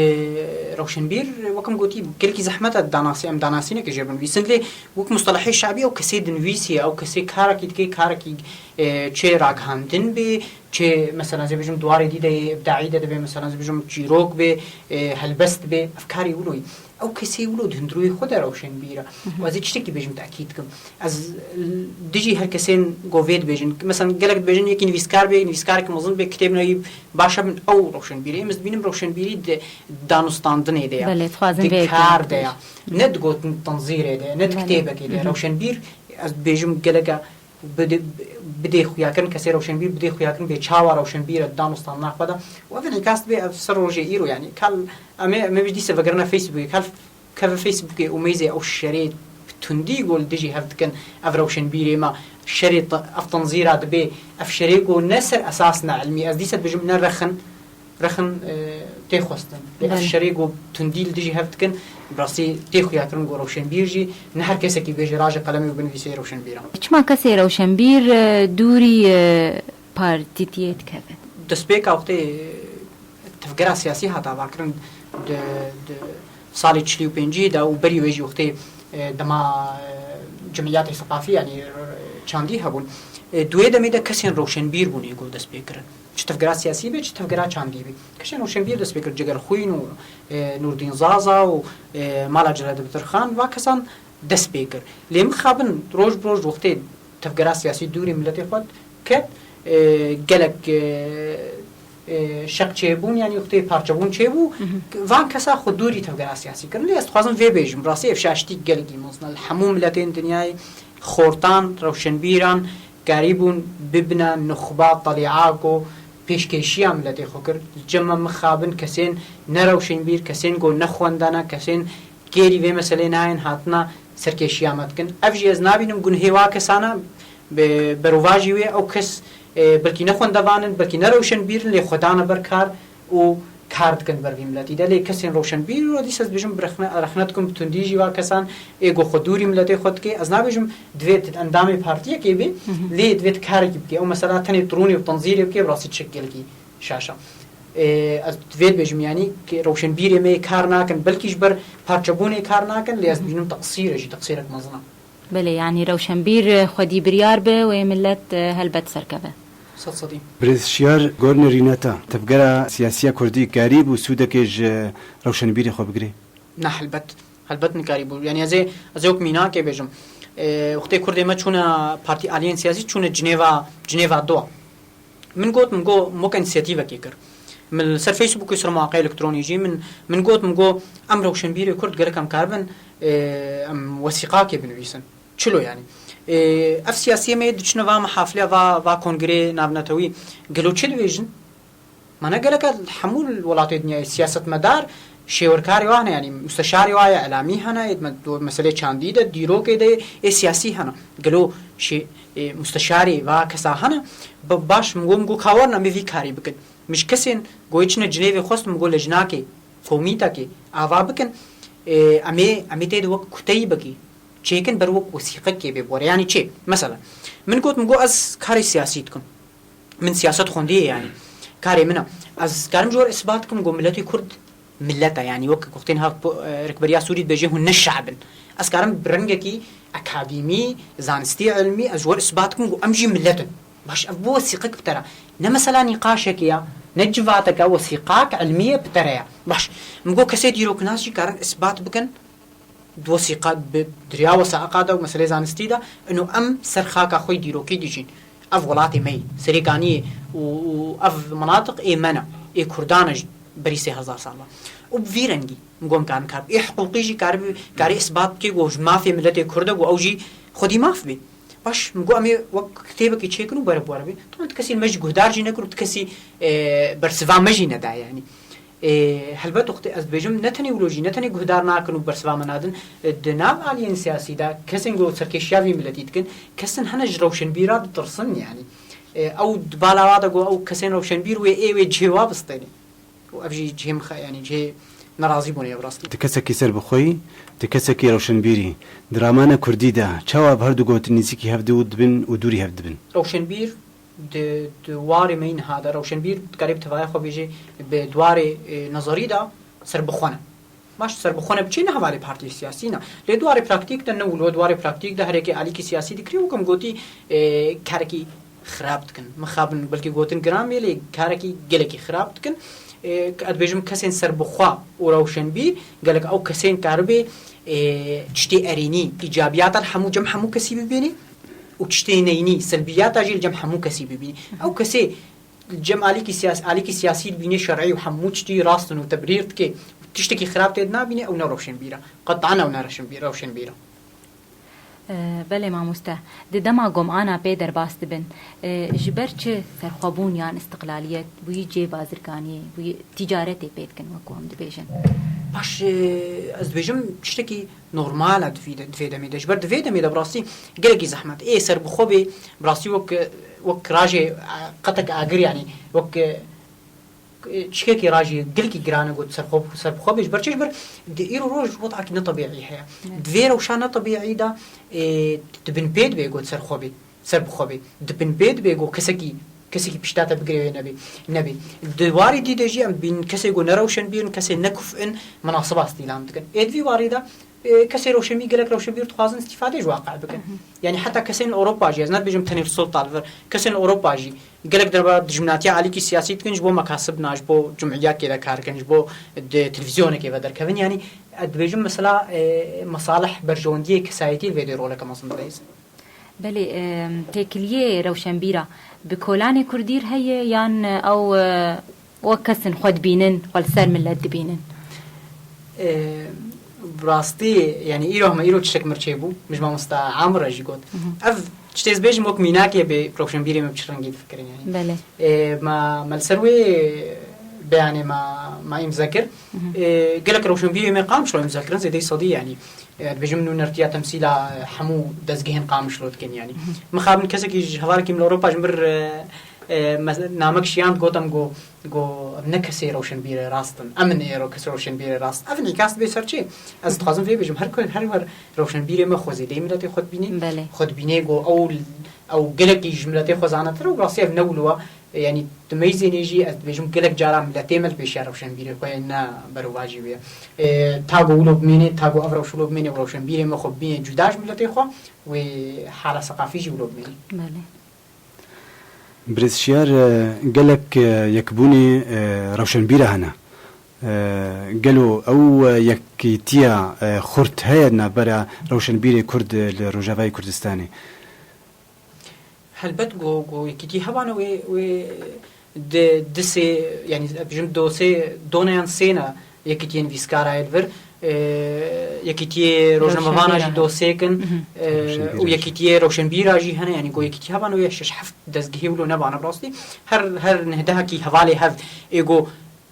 rewşenbîr, wek em gotî, gelekî zehmet e danasî-, em danasînekê jê binivîsin. Lê wek mustelehê şabî ew kesê dinivîsî ye, ew kesê karekî dike, karekî, e, çê ragihandin bê, Çê, mesela, ez ê bêjim, di warê dî de yê îbdaî de dibe, mesela, ez ê bêjim, çîrok bê, e, helbest bê, ev karê wilo ye. Ew kesê wilo di hundirûyê xwe de rewşenbîr e. Hı hı. Û ez ê tiştekî bêjim, tekîd kim. Ez, l-, dijî her kesên ku vê dibêjin. Mesela, gelek dibêjin, yekî nivîskar bê, nivîskarek mezin bê, kitêb nivîsî, baş e, min ew rewşenbîr e. Em ez dibînim rewşenbîrî di danûstandinê de ye. Belê, dixwazim vê yekê bêjim. Di kar de ye. Ne di gotin tenzîrê de ye, ne di kitêbekê de ye. Belê. Hı hı. Rewşenbîr, ez dibêjim, gelek e bidê, bidê xuyakirin, kesê rewşenbîr bidê xuyakirin, bê çawa rewşenbîr e di danûstandina xwe de. Û ev înîkas dibe ev ser rojê îro, yanî kal em ê, em ê dîse vegerine Facebookê, kal keve Facebookê û meyzê ew şerê bi tundî ku li dijî hev dikin, ev rewşenbîrê me, şerê t-, ev tenzîra dibe, ev şerê ku ne ser esas ne ilmî, ez dîse dibêjim ne rexin, rexin, e, tê xwestin. Lê ev Belê. şerê ku tundî li dijî hev dikin, bi rastî tê xuyakirin ku rewşenbîr jî ne her kesekî bêje raje qelemê û binivîse rewşenbîr e. Çima kesê rewşenbîr, e, dûrî, e, partîtiyê dikeve? Destpêka wextê, e, tevgera siyasî hat avakirin di, di salê çil û pêncî de û berî wê jî wextê, e, dema, e, cemiyatê seqafî, yanî, e, çandî hebûn. E, di wê demê de kesên rewşenbîr bûn ê ku dest pê kirin. Çi tevgera siyasî be, çi tevgera çandî be. Kesên rewşenbîr dest pê kir, Cegerxwîn û, e, Nûrdîn Zaza û, e, Mala Celadet Bedirxan, va kesan dest pê kir. Lê mixabin roj bi roj wextê tevgera siyasî dûrî miletê xwe ket, e, gelek, e, e, şeq çêbûn, yanî wextê parçebûn çêbû, Mhm. van kesa xwe dûrî tevgera siyasî kirin. Lê ez dixwazim vê bêjim, rastî ev şaştî gelekî mezin e. Li hemû miletên dinyayê xortan, rewşenbîran, karîbûn bibine nuxba, telîa ku pêşkêşiya miletê xwe kir. Li cem me mixabin kesên ne rewşenbîr, kesên ku ne xwendana, kesên kêrî vê meselê nayên hatina serkêşiya me dikin. Ev jî ez nabînim gunhê wa kesana, bi berovajî wê ew kes, e, belkî ne xwendevan in, belkî ne rewşenbîr in, lê xwe dane ber kar û kar dikin ber vî miletî de. Lê kesên rewşenbîr û dîsa ez dibêjim bi rexne, rexne dikim bi tundî jî va kesan ê ku xwe dûrî miletê xwe dike. Ez nabêjim divê tu endamê partiyekê bî, Hı hı. lê divê tu karekî bike. Ew mesela tenê tirûnê û tenzîrê bike, bi rastî çek gelekî şaş e. Ê, ez divê dibêjim, yanî, ki rewşenbîrê me kar nakin, belkî ji ber parçebûnê kar nakin, lê ez Hı hı. dibînim teqsîr e jî, teqsîrek mezin e. Belê, yanî rewşenbîr, e, xwedî biryar be wê millet, e, helbet serkeve. Sed sedî. Birêz Şiyar, gor nerîneta tevgera siyasiya kurdî karîbû sûdekê ji rewşenbîrê xwe bigirê? Ne, helbet. Helbet nikarîbû. Yanî ez ê, ez ê wek mînakê bêjim. E, wextê kurdê me çûne partî aliyên siyasî, çûne Cinêva, Cinêva dua. Min got, min got, min wek însiyatîvekê kir. Min li ser Facebookê, ser mewaqeya elektronî jî min, min got, min got, em rewşenbîrê kurd gerek em karibin, e, em wesîqakê binivîsin. Çilo yanî. E, ev siyasiyê me yê diçine va mehafilê, va, va kongrê navnetewî. Gelo çi dibêjin? Me ne gerek e hemû welatê dinyayê siyasetmedar, şêwerkarê wa hene, yanî musteşarê wa ye, elamî hene, ê me-, do-, meselê çandî de, dîrokê de ê siyasî hene. Gelo şê-, ê, musteşarê va kesa hene? Ba-, baş, min got, min got, ka werin em ê vî karî bikin. Min ji kesên ku ê çine Cinêvê xwest, min got, lejnakê, komîtekê ava bikin, ê, em ê, em ê tê de wek kuteyîbekî çêkin ber wek wesîqekê bê bi we re. Yanî çê? Mesela, min got, min got, ez karê siyasî dikim. Min siyaset xwendiye, yanî karê min e. Ez karim ji we re isbat bikim ku miletê Kurd milet e, yanî wek wextên ha po-, e, Rikberiya Sûrî dibêje hûn ne şe'b in. Ez karim bi rengekî akademî, zanistî, ilmî ez ji we re isbat bikim ku em jî milet in. Baş, ev bi wesîqek bi te re. Ne mesela nîqaşekê ya, ne civateke, wesîqak ilmî ye bi te re ya. Baş, min got kesê dîroknas jî karin isbat bikin, di wesîqa, bi diriya wesaiqa de û meselê zanistî de, ino em ser xaka xwe yê dîrokî dijîn. Ev welatê me yê, Serê Kaniyê û, û ev minatiq ê me ne, ê Kurdan e ji berî sê hezar sala. Û bi vî rengî, min got, em karin kar, ê hiqûqî jî karibî, karî isbat bike ku ji mafê miletê Kurd e, ku ew jî xwedî maf bê. Baş, min got, em ê wek kitêbekê çêkin û were bi we re bê. Taban, ti kesî me jî guhdar jî nekir û ti kesî, e, bersiva me jî neda, yanî. Ê, helbet wextê ez dibêjim, ne tenê wilo jî, ne tenê guhdar nakin û bersiva me nadin, e, di nav aliyên siyasî de kesên ku serkêşiya vî miletî dikin, kesin hene ji rewşenbîra ditirsin, yanî. E, ew di bala wa de ku ew kesên rewşenbîr wê ê wê cihê wa bistênê. Û ev jî cihê min xe-, yanî cihê nerazîbûnê ye bi rastî. Ti kesekî serbixwe yî, ti kesekî rewşenbîr î. Di ramana kurdî de çawa bi her du gotin nîzîkî hev dibin û dûrî hev dibin? Rewşenbîr di, di warê me yî niha de, rewşenbîr dikarê bi tevaya xwe bêjê, bi di warê, e, nezerî de serbixwe ne. Baş, serbixwe ne bi çi ne hevalê partiyê siyasî ne. Lê di warê praktîk de ne wilo, di warê praktîk de her yekê alîkî siyasî dikirê, wek em gotî, e, karekî xirab dikin. Mixabin belkî gotin giran bê, lê karekî gelekî xirab dikin. E, ez dibêjim kesên serbixwe û rewşenbîr, gelek ew kesên karibê, e, tiştê erênî, îcabiyata li hemû cem hemû kesî bibînî û tiştê neynî, selbiyata jî li cem hemû kesî bibînî. Ew kesê li cem alîkî siyas-, alîkî siyasî dibînê şer'î û hemû tiştî rast in û tebrîr dike, tiştekî xirab tê dinabîne, ew ne rewşenbîr e. Qet'an ew ne rewşenbîr, rewşenbîr e. E, belê mamoste, di dema gomana pê derbas dibin, e, ji ber çi serxwebûn yan istiqlaliyet bûyî cê bazirganiyê, bûyî ticaretê pê dikin, wekû em dibêjin? Baş, e, ez dibêjim tiştekî normal e di vî de, di vê demê de. Ji ber di vê demê de bi rastî gelekî zehmet. Ê serbixwe bê, bi rastî wek, wek rajê, e, qetek agir, yanî wek, e, çikekî rajî gelkî giran e got serxwe, serbixwe bê, ji ber çi? Ji ber di îro roj wezakî ne tebîî heye. Evet. Di vê rewşa ne tebîî de, e, di bin pê dibe got serxwe bê, serbixwe bê. Di bin pê dibe got kesekî, kesekî pişta te bigire wê nebê, nebê. Di warî dî de jî em dibînin kesê got ne rewşenbîr in, kesê ne kuf in, minasiba îstîlam dikin. Ê di vî warî de, e, kesê rewşenbîr, gelek rewşenbîr dixwazin îstîfadê ji waqe bikin. Hı hı. Yanî heta kesên li Ewropa jî, ez ne dibêjim tenê li Sultan li vir, kesên li Ewropa jî gelek derba dijminatiya alîkî siyasî dikin, ji bo mekasib na, ji bo cumhuriyetê de kar dikin, ji bo di televîzyonekê ve derkevin. Yanî, ez dibêjim mesela, e, mesalih berjewendiyê kesayetî li vê dê roleke mezin dileyîzin. Belê, e, têkiliyê rewşenbîra bi kolanê kurdî re heye yan ew, e, wek kesin xwe dibînin, xwe li ser milet dibînin? E, bi rastî, yanî îro hema îro tiştek mir çêbû, min ji mamosta Amir re jî got. Hı hı. Ev tiştê ez bêjim wek mînakê bê rewşenbîrê me bi çi rengî difikirin, yanî. Belê. E, me, me li ser wê beyanê me, me îmze kir. Hı hı. E, gelek rewşenbîrê me Qamişlo îmze kirin, zêdeyî sedî, yanî. E, dibêjim nûnertiya temsîla, e, hemû dezgehên Qamişlo dikin, yanî. Hı hı. Mixabin kesekî ji hevalekî min li Ewropa ji min re, e, mes-, namek şiyand, got em got, got, "Em ne kesê rewşenbîrê rast in. Em in êro kesê rewşenbîrê rast." Ev înîkas dibe ser çi? Ez dixwazim vê bêjim, her ku-, her wer rewşenbîrê me xwe zêdeyî miletê xwe dibîne. Belê. Xwe dibîne got ew, ew gelekî ji miletê xwe zanetir û rastî ev ne wilo e. Yanî di meyzênê jî ez dibêjim gelek cara miletê me li pêşiya rewşenbîrê xwe ye, ne berovajî wê ye. E, ta ku wilo bimêne, ta ku ev rewş wilo bimêne û rewşenbîrê me xwe bibîne cuda ji miletê xwe, wê hala seqafî jî wilo bimêne. Belê. Birêz Şiyar, e, gelek, e, yekbûnê, e, rewşenbîra hene. E, gelo ew, e, yekîtiya, e, xurt heye di navbera rewşenbîrê Kurd li Rojavayê Kurdistanê? Helbet ku, ku yekîtî hebane wê, wê di, di sê, yanî, bêjim, do sê, doneyan sê ne yekîtiyên vîskara ye li vir. E, yekîtiyê rojnamevana jî do sê kin, e, û yekîtiyê rewşenbîra jî hene, yanî, ku yekîtî hebane wê şeş heft dezgehê wilo nebane bi rastî. Her, her nihdehekî hevalê hev ê ku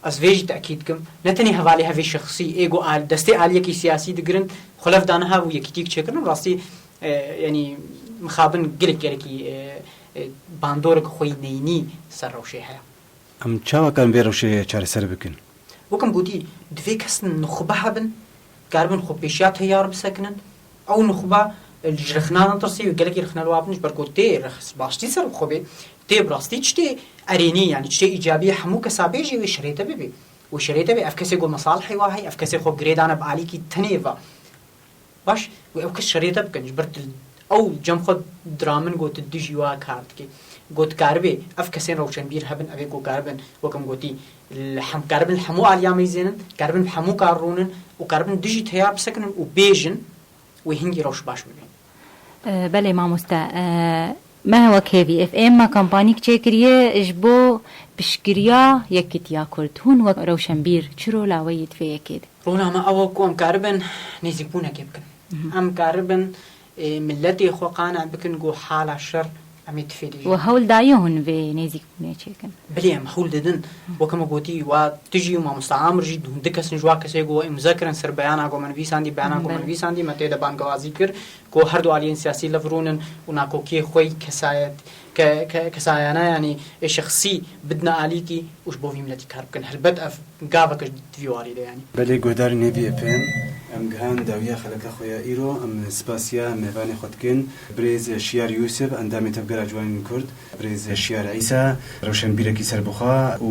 Ez vê jî tekîd dikim, ne tenê hevalê hevê şexsî, ê ku al-, destê aliyekî siyasî digirin, xwe lev dane hev û yekîtiyek çêkirin, rastî, e, yanî mixabin gelek gerekî, e, e, bandorek xwe yî neyînî ser rewşê heye. Em çawa karin vê rewşê çareser bikin? Wek em gotî, divê kes nuxbe hebin, karibin xwe pêşiya teyar bisekinin. Ew nuxbe, e, ji rexna netirsê û gelekî rexne li wa bin ji ber ku tê rex-, baştî ser bi xwe bê, tê bi rastî tiştê erênî, yanî tiştê îcabî hemû kesa bêjê wê şirête bibê. Wê şirête bê, ev kesê ku mesalihê wa heye, ev kesê xwe girê dane bi alîkî tenê ve. Baş, wê ew kes şirête bikin, ji ber tu ew cem xwe diramin ku tu dijî wa kar dikê. Ku dikaribê ev kesên rewşenbîr hebin, ev ê ku karibin, wek em gotî, li hem, karibin li hemû aliya meyzênin, karibin bi hemû kar rûnin û karibin dijî teyar bisekinin û bêjin, wê hingî rewş baş bibe. E, belê mamoste, e, me wek Hêvî F M me kampanîk çêkiriye ji bo piştgiriya yekîtiya Kurd. Hûn wek rewşenbîr çi rola we yê di vê yekê de? Rola me ew e ku em karibin nêzîkbûnekê bikin. Mhm. Em karibin, e, miletê xwe qane bikin ku hala şer em ê tifê de jî. We hewl daye hûn vê nêzîkbûnê çêkin? Bilê em hewl didin. Weke me gotî, wa tu jî û mamosta Amir jî, hûn du kes in ji wa kesê ku we îmze kirin ser beyana ku me nivîsandî, beyana ku me Belê. nivîsandî, me tê de bangewazî kir ku her du aliyên siyasî li vir rûnin û nakokiyê xwe yî kesayet, ke-, ke-, kesayane, yanî ê şexsî bidine alîkî û ji bo vî miletî kar bikin. Helbet ev gavek e di vî warî de, yanî. Belê, guhdarên Hêvî F M, Em gihan dawiya xeleka xwe ya îro, em spasiya mêvanê xwe dikin. Birêz Şiyar Yûsif, endamê Tevgera Ciwanên Kurd, birêz Şiyar Îsa, rewşenbîrekî serbixwe û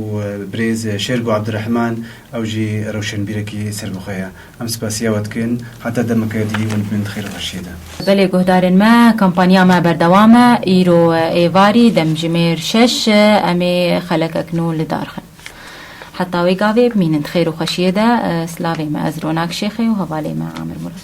birêz Şêrgo Abdurrahman, ew jî rewşenbîrekî serbixwe ye. Em spasiya we dikin, heta demeke dî hûn bimînin di xêr û xweşiyê de. Belê guhdarên me, kampanya me berdewam e, îro êvarî demjimêr şeş, em ê xelekek nû li dar xin. Heta wê gavê bimînin di xêr û xweşiyê de, silavê me ez Ronak Şêxê û hevalê me Amir Murad.